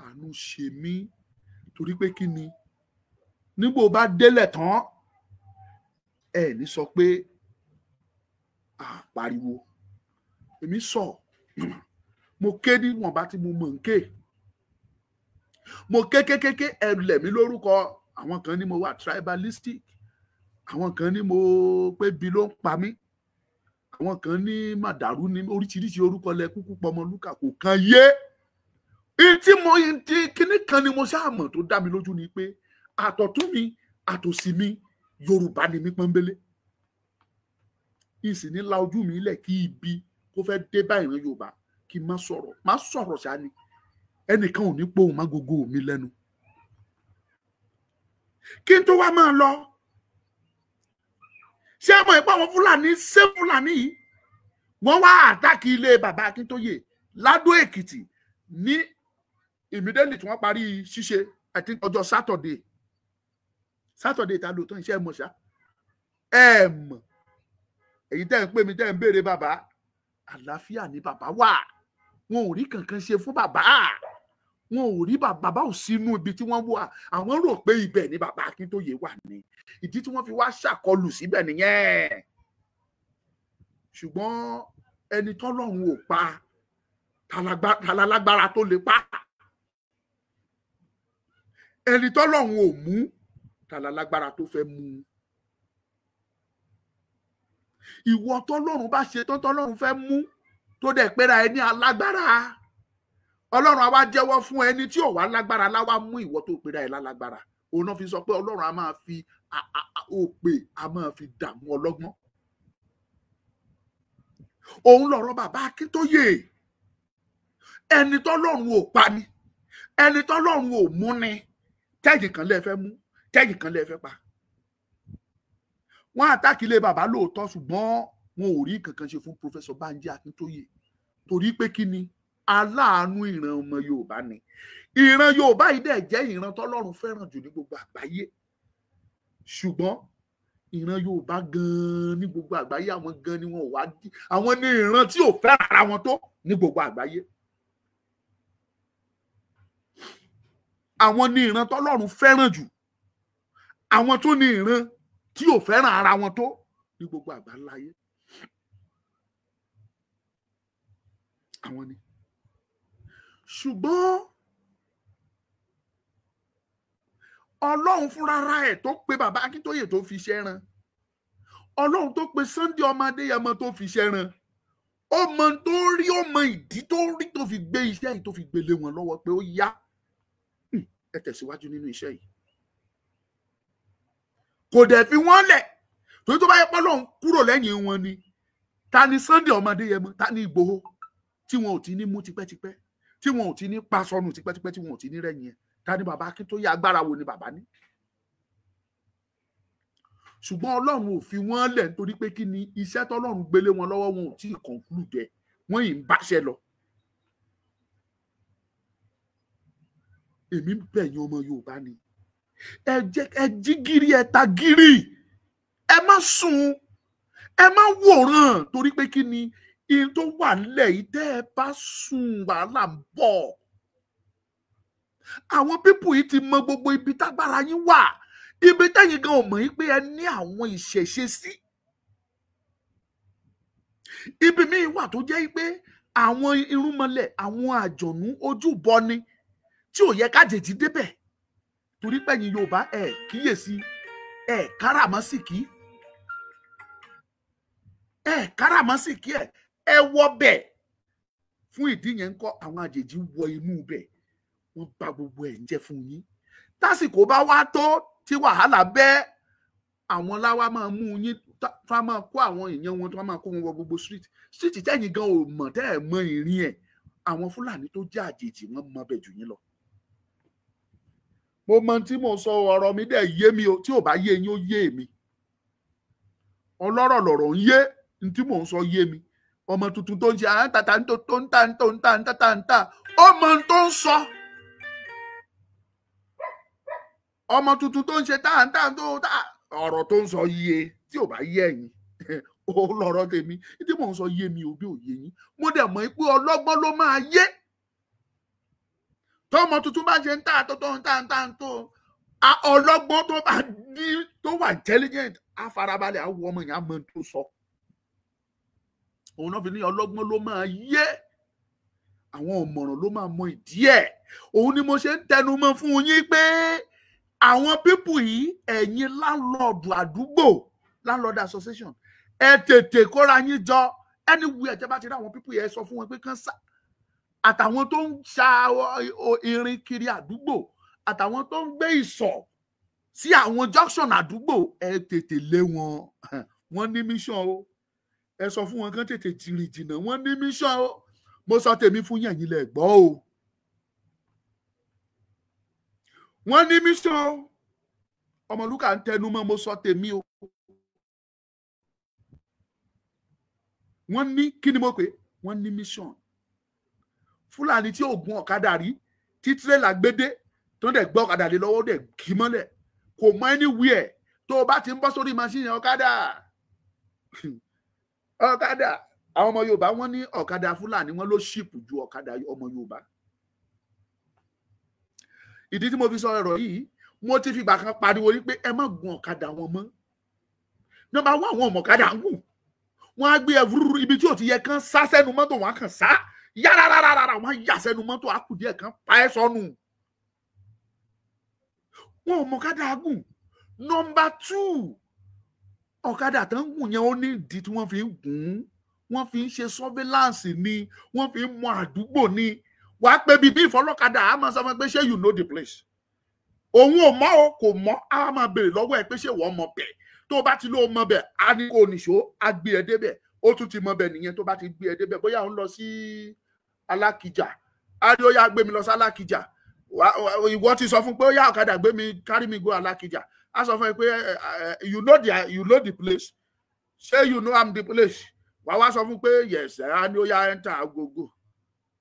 àánú ṣe mí, torí pé kí ni, nígbò bá délẹ̀ tán, ẹ ní sọ pé à pariwo. Èmi sọ, mo ké níwọ̀nba tí mo mọ̀ ń ké. Mo ké kékéké, ẹ lẹ̀ mí lórúkọ. Àwọn kan ní mo wà tribalistic, àwọn kan ní mo pé bí ló ń pa mí, àwọn kan ní màdàrú ní oríṣiríṣi orúkọ lẹ kúkú pọmọ lúkà kò kan yé. Tí mo ti kíní kan ni mo ṣáà mọ̀ tó dá mi lójú ni pé àtọ̀tún mi, àtòsí mi, Yorùbá ni mí pọ́nbélé. Ìsìn ní la ojú mi lẹ̀ kí ibi kó fẹ́ dé bá ìran Yorùbá kí n má sọ̀rọ̀. Má sọ̀rọ̀ ṣá ni, ẹnìkan ò ní pohùn má gogo mi lẹ́nu. Kí n tó wá máa lọ, ṣé ẹ mọ̀ pé àwọn Fúlàní, ṣé Fúlàní yìí, wọ́n wá attack ilé bàbá Akíntóyè ládó Èkìtì ní immediately tí wọ́n parí ṣíṣe, I think ọjọ́ Saturday. Saturday ta ló tán iṣẹ́ mọ̀ ṣá. Ẹ mọ̀, èyí tẹ́ ń pè mí, tẹ́ ń béèrè bàbá, Àlàáfíà ni bàbá wà. Wọn ò rí kankan ṣe fún bàbá. Wọn ò rí bàbá ò sínú ibi tí wọ́n wà. Àwọn rò pé ibẹ̀ ni bàbá Akíntóyè wà ní. Ìdí tí wọ́n fi wá ṣàkọlù síbẹ̀ nìyẹn. Ṣùgbọ́n ẹni tọ́lọ́run ò pa, talalágbára tó lè pa. Ẹni tọ́lọ́run ò mú, talalágbára tó fẹ́ mú. Ìwọ tọ́lọ́run bá ṣe tán tọ́lọ́run fẹ́ mú, tó dẹ̀ pera ẹ ní alágbára, Ọlọ́run á wá jẹ́wọ́ fún ẹni tí ò wá lágbára láwá mú ìwọ tó pera ẹ lálágbára. Òun náà fi sọ pé Ọlọ́run á máa fi òpè á máa fi dààmú ọlọ́gbọ́n. Òun lọ̀rọ̀ bàbá Akíntóyè. Ẹni tọ́lọ́run ò pa ni, ẹni tọ́lọ́run ò mú ni, tẹ́yìn kan lẹ́ẹ̀ fẹ́ mú, tẹ́yìn kan lẹ́ẹ̀ fẹ́ pa. Wọ́n àtàkì ilé bàbá lóòótọ́, ṣùgbọ́n wọn ò rí kankan ṣe fún Professor Banji Akíntóyè. Torí pé kí ni? Aláàánú ìran ọmọ Yorùbá ni. Ìran Yorùbá yìí dẹ̀ jẹ́ ìran tọ́lọ́run fẹ́ràn jù ní gbogbo àgbáyé. Ṣùgbọ́n ìran Yorùbá gan-an ní gbogbo àgbáyé, àwọn gan-an ni wọn ò wá dí. Àwọn ní ìran tí ò fẹ́ràn ara wọn tó ní gbogbo àgbáyé. Àwọn ní ìran tọ́lọ́run fẹ́ràn jù. Àwọn tó ní ìran tí ò fẹ́ràn ara wọn tó ní gbogbo àgbáláyé. Àwọn ni. Ṣùgbọ́n Ọlọ́run fúnra ẹ̀ tó pe bàbá Akíntóyè tó fi iṣẹ́ rán, Ọlọ́run tó pe Sunday ọmọ Adéyẹmọ tó fi iṣẹ́ rán, ó mọ tó rí, ó mọ ìdí tó rí tó fi gbé iṣẹ́ yìí, tó fi gbélé wọn lọ́wọ́ pé ó yá, ẹ tẹ̀síwájú nínú iṣẹ́ yìí. Kò dẹ̀ fi wọ́n lẹ̀, torí tó bá yẹ pé Ọlọ́run kúrò lẹ́yìn wọn ni, ta ni Sunday ọmọ Adéyẹmọ, ta ni Ìgbòho, tí wọn ò ti ní mú tipẹ́tipẹ́, tí wọn ò ti ní pa sọnù tipẹ́tipẹ́, tí wọn ò ti ní rẹ́yìn ẹ̀. Ta ni bàbá Akíntóyè? Agbára wo ni bàbá ní? Ṣùgbọ́n Ọlọ́run ò fi wọ́n lẹ̀, nítorí pé kí ni? Iṣẹ́ tọ́lọ́run gbélé wọn lọ́wọ́, wọn ò tí ì conclude ẹ̀, wọ́n yìí ń báṣẹ́ lọ. Èmi ń bẹ̀ yín ọmọ Yorùbá ni, ẹ jẹ́ ẹ jí gírí, ẹ ta gírí, ẹ má sùn, ẹ má wòran, torí pé kí ni? Ihun tó wà nílẹ̀ yìí, tẹ́ ẹ bá sùn, wàhálà ń bọ̀. Àwọn pípù yìí ti mọ gbogbo ibi tágbára yín wà, ibi tẹ́yìn gan ò mọ̀ yín pé ẹ ní àwọn ìṣẹ̀ṣe sí. Ibi míì wà tó jẹ́ pé àwọn irúnmọlẹ̀, àwọn àjọ̀nú ojúbọ ni, tí ò yẹ kájèjì débẹ̀. Torí pẹ̀yìn Yorùbá ẹ kíyèsí, ẹ káràmásìkí, ẹ káràmásìkí, ẹ wọ bẹ̀. Fún ìdí yẹn ń kọ́, àwọn àjèjì wọ inú bẹ̀, wọ́n bà gbogbo ẹ̀ ń jẹ́ fún yín. Tásìkò bá wá tó tí wàhálà bẹ́, àwọn láwa máa mú yín, tó a máa kó àwọn èèyàn wọn, tó a máa kó wọn wọ gbogbo street tẹ́yìn gan ò mọ̀, tẹ́ ẹ̀ mọ ìrìn ẹ̀. Àwọn Fúlàní tó jẹ́ àjèjì wọ́n mọ bẹ̀ jù yín lọ. Mo mọ tí mo sọ, ọ̀rọ̀ mi dẹ̀ yé mi o. Tí ò bá yé yín, ó yé mi. Ọlọ́rọ̀ lọ̀rọ̀ ń yé, n tí mò ń sọ yé mi. Ọmọ tuntun tó ń ṣe à ń tàtà ń tó ń tà ń tó ń tà ń tà ń tà, ó mọ tó ń sọ. Ọmọ tuntun tó ń ṣe tá ń tà tó tá, ọ̀rọ̀ tó ń sọ yé, tí ò bá yé ẹ̀yin, ó lọ̀rọ̀ tèmi. Tí mò ń sọ yé mi o, bí ò yé yín. Mo dẹ̀ mọ̀ pé ọlọ́gbọ́n ló máa yé. Tọmọ tuntun bá ṣe ń tà tó tó ń tà ń tà ń tó, ọlọ́gbọ́n tó bá ní tó wà intelligent á farabalẹ̀, á wọ ọmọ yẹn, á mọ tó sọ. Òun náà fi ní ọlọ́gbọ́n ló máa yé, àwọn ọ̀mọ̀ràn ló máa mọ ìdí ẹ̀. Òun ni mo ṣe ń tẹnu mọ́ fún yín pé àwọn pípù yìí, ẹ̀yin láńlọ́ọ̀dù àdúgbò, landlord association, ẹ tètè kóra yín jọ. Anywhere tẹ́ bá ti rí àwọn pípù yìí, ẹ sọ fún wọn pé kán sá. Àtàwọn tó ń ṣa irin kiri àdúgbò, àtàwọn tó ń gbé ìsọ̀ sí àwọn junction àdúgbò, ẹ tètè lé wọn. Wọ́n ní mission o. Ẹ sọ fún wọn kán tètè jìnrìn jìnnà, wọ́n ní mission o. Mo sọ tèmi fún yín, ẹ̀yin lẹ gbọ́ o. Wọ́n ní mission o. Ọmọlúkà ń tẹnu mọ́, mo sọ tèmi o. Wọ́n ní kí ni mo pè? Wọ́n ní mission. Fúlàní tí ò gun ọ̀kadà rí, tí tírélà gbédé, tó ń dẹ̀ gbọ́ ọ̀kadà lé lọ́wọ́, dẹ̀ kì í mọ́lẹ̀, kò mọ anywhere. Tó o bá ti ń bọ́ sórí machine ọ̀kadà, ọ̀kadà Àwọn ọmọ Yorùbá wọ́n ní ọ̀kadà Fúlàní wọ́n ló cheap ju ọ̀kadà ọmọ Yorùbá. Ìdí tí mo fi sọ ọ̀rọ̀ yìí, mo ti fìgbà kan pariwo wípé ẹ má gun ọ̀kadà wọn mọ́. Number one, àwọn ọmọ ọ̀kadà ń gùn, wọ́n á gbé ẹ vúrúrú ibi tí ò ti yẹ kán sá sẹ́nu mọ́tò, wọ́n á kàn sá yárárárárá, wọ́n á yà sẹ́nu mọ́tò, á kù díẹ̀ kán pa ẹ́ sọnù. Wọn ò mọ ọ̀kadà gùn. Number two, ọ̀kadà tó ń gùn yẹn, ó ní ìdí tí wọ́n fi ń gùn ún. Wọ́n fi ń ṣe surveillance ni, wọ́n fi ń mọ àdúgbò ni. Wàá pé bíbí ìfọlọ́kadà, á máa sọ fún ẹ pé, "Ṣé you know the place?" Òun ò mọ̀ o, kò mọ̀. Á máa béèrè lọ́wọ́ ẹ pé, "Ṣé wọ́n mọ̀ bẹ́ẹ̀?" Tó o bá ti lóo mọ̀ bẹ́ẹ̀, á ní kó o nìṣó, á gbé ẹ débẹ̀. Ó tún ti mọ̀ bẹ́ẹ̀ nìyẹn. Tó bá ti gbé ẹ débẹ̀, bóyá òun lọ sí Alákìjà, á ní ó yá, gbé mi lọ sí Alákìjà. Ìwọ ti sọ fún pé ó yá, ọ̀kadà, gbé mi, carry me go Alákìjà. Á sọ fún ẹ pé, You know the place? Ṣé you know am the place?" Wàá wá sọ fún pé, "Yes." Á ní ó yá, enter agogo.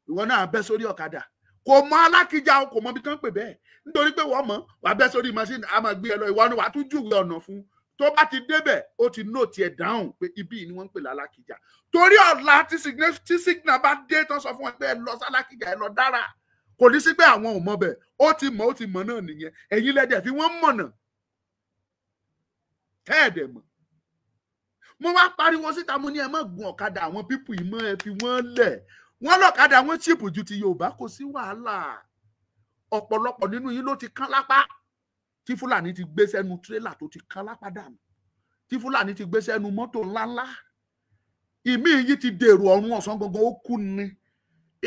Ìwọ náà bẹ́ sórí ọ̀kadà. Kò mọ Alákìjà o, kò mọ ibi tán pè bẹ́ẹ̀. Nítorí pé wọ́n mọ̀, wàá bẹ́ sórí machine, á máa gbé ẹ lọ. Ìwọ ni wàá tún júwe ọ̀nà fún. Tó bá ti débẹ̀, ó ti note ẹ̀ down pé ibi ni wọ́n ń pè lálákìjà. Torí ọ̀la tí signal bá dé, tán sọ fún ẹ pé ẹ lọ sálákìjà, ẹ lọ dára, kò ní sí pé àwọn ò mọ bẹ̀. Ó ti mọ̀, ó ti mọ̀ náà nìyẹn. Ẹ̀yin lẹ́dẹ̀ fi wọ́n mọ̀nà tẹ́ẹ̀dẹ̀ mọ̀. Mo wá pariwo síta, mo ní ẹ má gun ọ̀kadà àwọn people yìí mọ́, ẹ fi wọ́n lẹ̀. Wọ́n lọ́kadà wọn cheap ju ti Yorùbá. Kò sí wàhálà. Ọ̀pọ̀lọpọ̀ nínú yín ló ti kán lápá tí Fúlàní ti gbé sẹ́nu tírélà, tó ti kán lápá dànù, tí Fúlàní ti gbé sẹ́nu mọ́tò ńláńlá. Ìmí yìí ti dèrò ọ̀run ọ̀sán gangan, ó kú ni.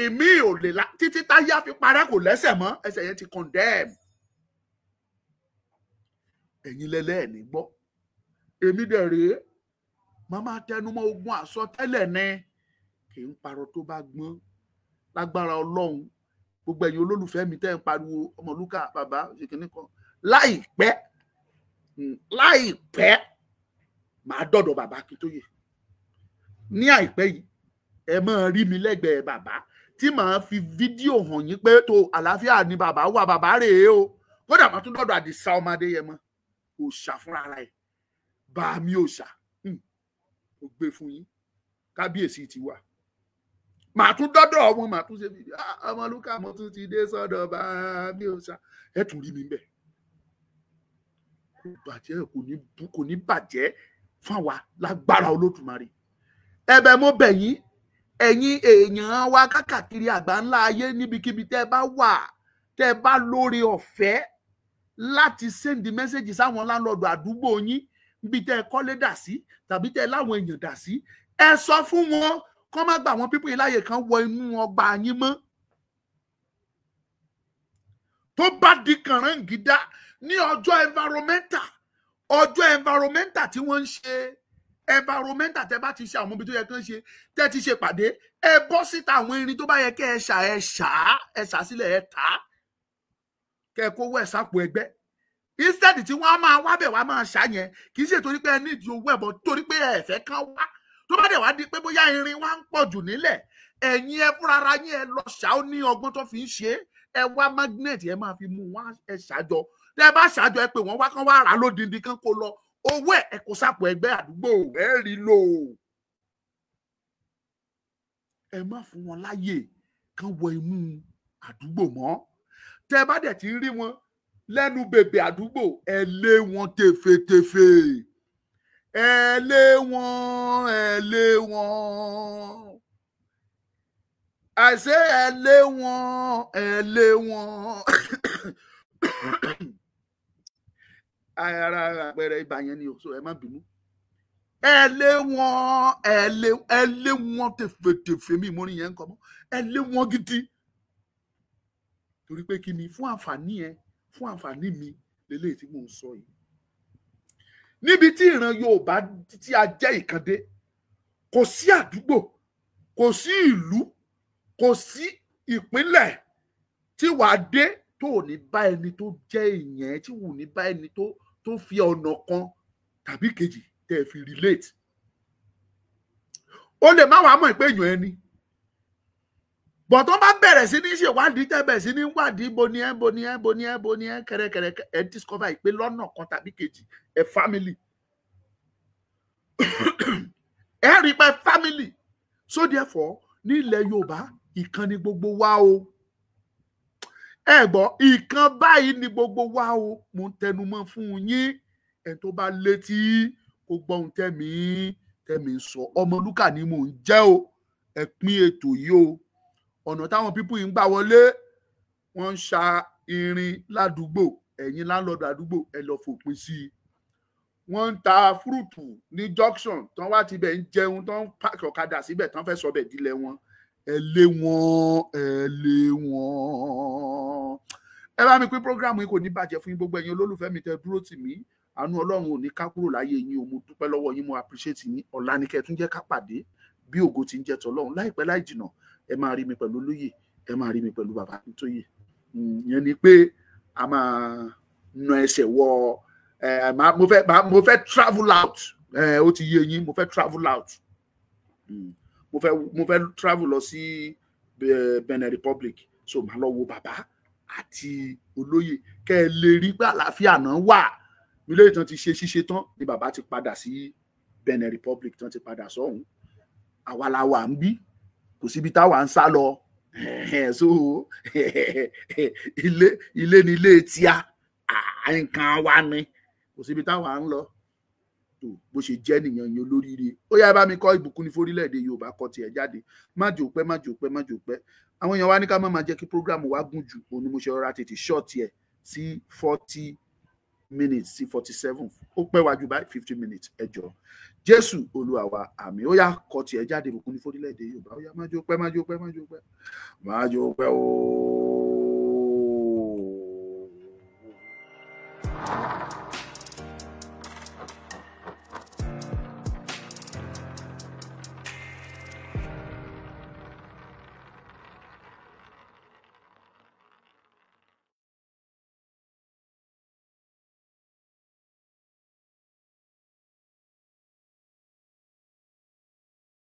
Ìmí ò lè la títí táyà fi parẹ́, kò lẹ́sẹ̀ mọ́, ẹsẹ̀ yẹn ti condemn. Ẹ̀yin lẹ́lẹ́ẹ̀ní gbọ́. Èmi dẹ̀ rèé, màmá tẹnumọ́ ogun àsọtẹ́lẹ̀ ní kì í parọ́. Tó bá gbọ́n, lágbára Ọlọ́run, gbogbo ẹ̀yin olólùfẹ́ mi tẹ́ ń pariwo Ọmọlúkà bàbá ṣèkínní kan, láìpẹ́ láìpẹ́, màá dọ̀dọ̀ bàbá Akíntóyè ní àìpẹ́ yìí. Ẹ máa rí mi lẹ́gbẹ̀ẹ́ bàbá tí màá fi fídíò hàn yín pé tó àlàáfíà ni bàbá wà, bàbá rèé o. Kódà màá tún dọ̀dọ̀ Àdìsá ọmọ Adéyẹmọ, òòṣà fúnra rẹ̀, bá mi òòṣà ó gbé fún yín, kábíyèsí ti wà. Màá tún dọ́dọ̀ wọn, màá tún ṣe fídíò, "Ọmọlúkà, mo tún ti dé sọ́dọ̀ bá mi òòṣà." Ẹ tún rí mi bẹ́ẹ̀. Kò bàjẹ́, kò ní bú, kò ní bàjẹ́ fún àwa lágbára Olódùmarè. Ẹ̀bẹ̀ mo bẹ̀ yín, ẹ̀yin èèyàn wa kákàkiri àgbà ńlá ayé, níbikíbi tẹ́ ẹ bá wà, tẹ́ ẹ bá lóore ọ̀fẹ́ láti send message sáwọn landlord àdúgbò yín, níbi tẹ́ ẹ kọ́lé dà sí tàbí tẹ́ ẹ láwọn èèyàn dà sí, ẹ sọ fún wọn kọ́ má gbà wọn people yìí láàyè kan wọ inú ọgbà yín mọ́. Tó bá di kànáńgídá ní ọjọ́ environmental, ọjọ́ environmental tí wọ́n ń ṣe environmental, tẹ́ bá ti ṣe àwọn ibi tó yẹ kán ṣe, tẹ́ ti ṣe pàdé, ẹ bọ́ síta. Àwọn irin tó bá yẹ kẹ́ ẹ ṣà, ẹ ṣà á, ẹ ṣà sílẹ̀, ẹ tà á, kẹ́ ẹ kówó ẹ̀ sápò ẹgbẹ́, instead tí wọ́n á máa wábẹ̀ wá máa ṣá yẹn. Kì í ṣe torí pé ẹ nídìí owó ẹ̀ bọ̀, torí pé ẹ fẹ́ kán wá. Tó bá dẹ̀ wá di pé bóyá irin wá ń pọ̀ jù nílẹ̀, ẹ̀yin ẹ fúnra ara yín, ẹ lọ ṣá. Ó ní ọgbọ́n tó fi ń ṣe é. Ẹ wá magnet, ẹ máa fi mú wá, ẹ ṣàjọ. Tẹ bá ṣàjọ, ẹ pè wọ́n wá, kán wá rà lódindi, kán kó lọ. Owó ẹ, ẹ kó sápò ẹgbẹ́ àdúgbò, ẹ rí lò. Ẹ má fún wọn láyè kán wọ inú àdúgbò mọ́. Tẹ bá dẹ̀ ti rí wọn lẹ́nu bèbè àdúgbò, ẹ lé wọn tèfètèfè, ẹ lé wọn, ẹ lé wọn. Àṣé ẹ lé wọn, ẹ lé wọn. Ara àpẹẹrẹ ibà yẹn ni o, so ẹ má bínú. Ẹ lé wọn, ẹ lé, ẹ lé wọn tèfètèfè. Mi ìmúrin yẹn ń kọ mọ. Ẹ lé wọn gidi. Torí pé kí ni? Fún àǹfààní ẹ, fún àǹfààní mi lélẹ́yìí tí mò ń sọ yìí. Níbi tí ìran Yorùbá tí a jẹ́ ìkàndé, kò sí àdúgbò, kò sí ìlú, kò sí ìpínlẹ̀ tí wàá dé tó ò ní bá ẹni tó jẹ́ èèyàn, tí ò ní bá ẹni tó fi ọ̀nà kan tàbí kejì tẹ́ ẹ fi relate. Ó lè má wàá mọ̀ pé èèyàn ẹni bọ̀. Tó bá bẹ̀rẹ̀ sí ní ṣèwádìí, tẹ́ bẹ̀rẹ̀ sí ní wádìí, bo ni ẹ́, bo ni ẹ́, bo ni ẹ́, bo ni ẹ́, kẹrẹkẹrẹ, ẹ discover ìpè lọ́nà kan tàbí kejì, ẹ family, ẹ rí pé family. So therefore, ní ilẹ̀ Yorùbá, ìkan ni gbogbo wa o. Ẹ gbọ́, ìkan báyìí ni gbogbo wa o. Mo ń tẹnumọ́ fún yín, ẹ̀ tó bá létí kó gbọ́ ohun tẹ́mi ń sọ. Ọmọlúkà ni mò ń jẹ́ o. Ẹ pín ètò yìí o. Ọ̀nà táwọn people yìí ń gbà wọlé, wọ́n ń ṣa irin ládùúgbò. Ẹ̀yin landlord àdúgbò, ẹ lọ fòpin sí i. Wọ́n ń ta fruit ní junction tán, wá tibẹ̀ ń jẹun, tán ń park ọ̀kadà síbẹ̀, tán fẹ́ sọ bẹ̀ dílé wọn. Ẹ lé wọn, ẹ lé wọn. Ẹ bá mi pín program yìí, kò ní bàjẹ́ fún yín. Gbogbo ẹ̀yin olólùfẹ́ mi tẹ́ dúró tì mí, àánú Ọlọ́run ò ní ká kúrò láyé yín o. Mo dúpẹ́ lọ́wọ́ yín, mo appreciate yín. Ọ̀la ni kẹ́ ẹ tún jẹ́ ká pàdé bí ògo ti ń jẹ́ tọ́lọ́run. Láìpẹ́ láì jìnà, ẹ máa rí mi pẹ̀lú olóyè, ẹ máa rí mi pẹ̀lú bàbá Akíntóyè. Ìyẹn ni pé a máa na ẹsẹ̀ wọ ẹ. Mo fẹ́ travel out. Ẹ ó ti yé yín, mo fẹ́ travel out. Mo fẹ́ travel lọ sí Benin Republic, so màá lọ wo bàbá àti olóyè, kẹ́ ẹ lè rí pé àlàáfíà náà wà. Ilé ìtàn ti ṣe ṣíṣe tán ni bàbá ti padà sí Benin Republic, tán ti padà sọ́hùn. Àwa la wà ń bí, kò síbi táwa ń sá lọ. So ilé ilé ni ilé tíá, nǹkan wa ni, kò síbi táwa ń lọ. Tó bó ṣe jẹ́ nìyẹn yẹn, olóríire. Ó yá, bá mi kọ́ ìbùkún ní fórílẹ̀-èdè Yorùbá, kọ́ tiẹ̀ jáde. Má jò pẹ́, má jò pẹ́, má jò pẹ́. Àwọn èèyàn wa ní ká má máa jẹ́ kí program wa gùn jù, òun ni mo ṣe rọra tètè short ẹ̀ sí 40 minutes sí 47. Ó pẹ́ wájú báyìí, 50 minutes. Ẹ jọ, Jésù Olúwa wa, àmín. Ó yá, kọ́ tiẹ̀ jáde, ìbùkún ní fórílẹ̀-èdè Yorùbá. Ó yá, má jò pẹ́, má jò pẹ́, má jò pẹ́, má jò pẹ́ ooo.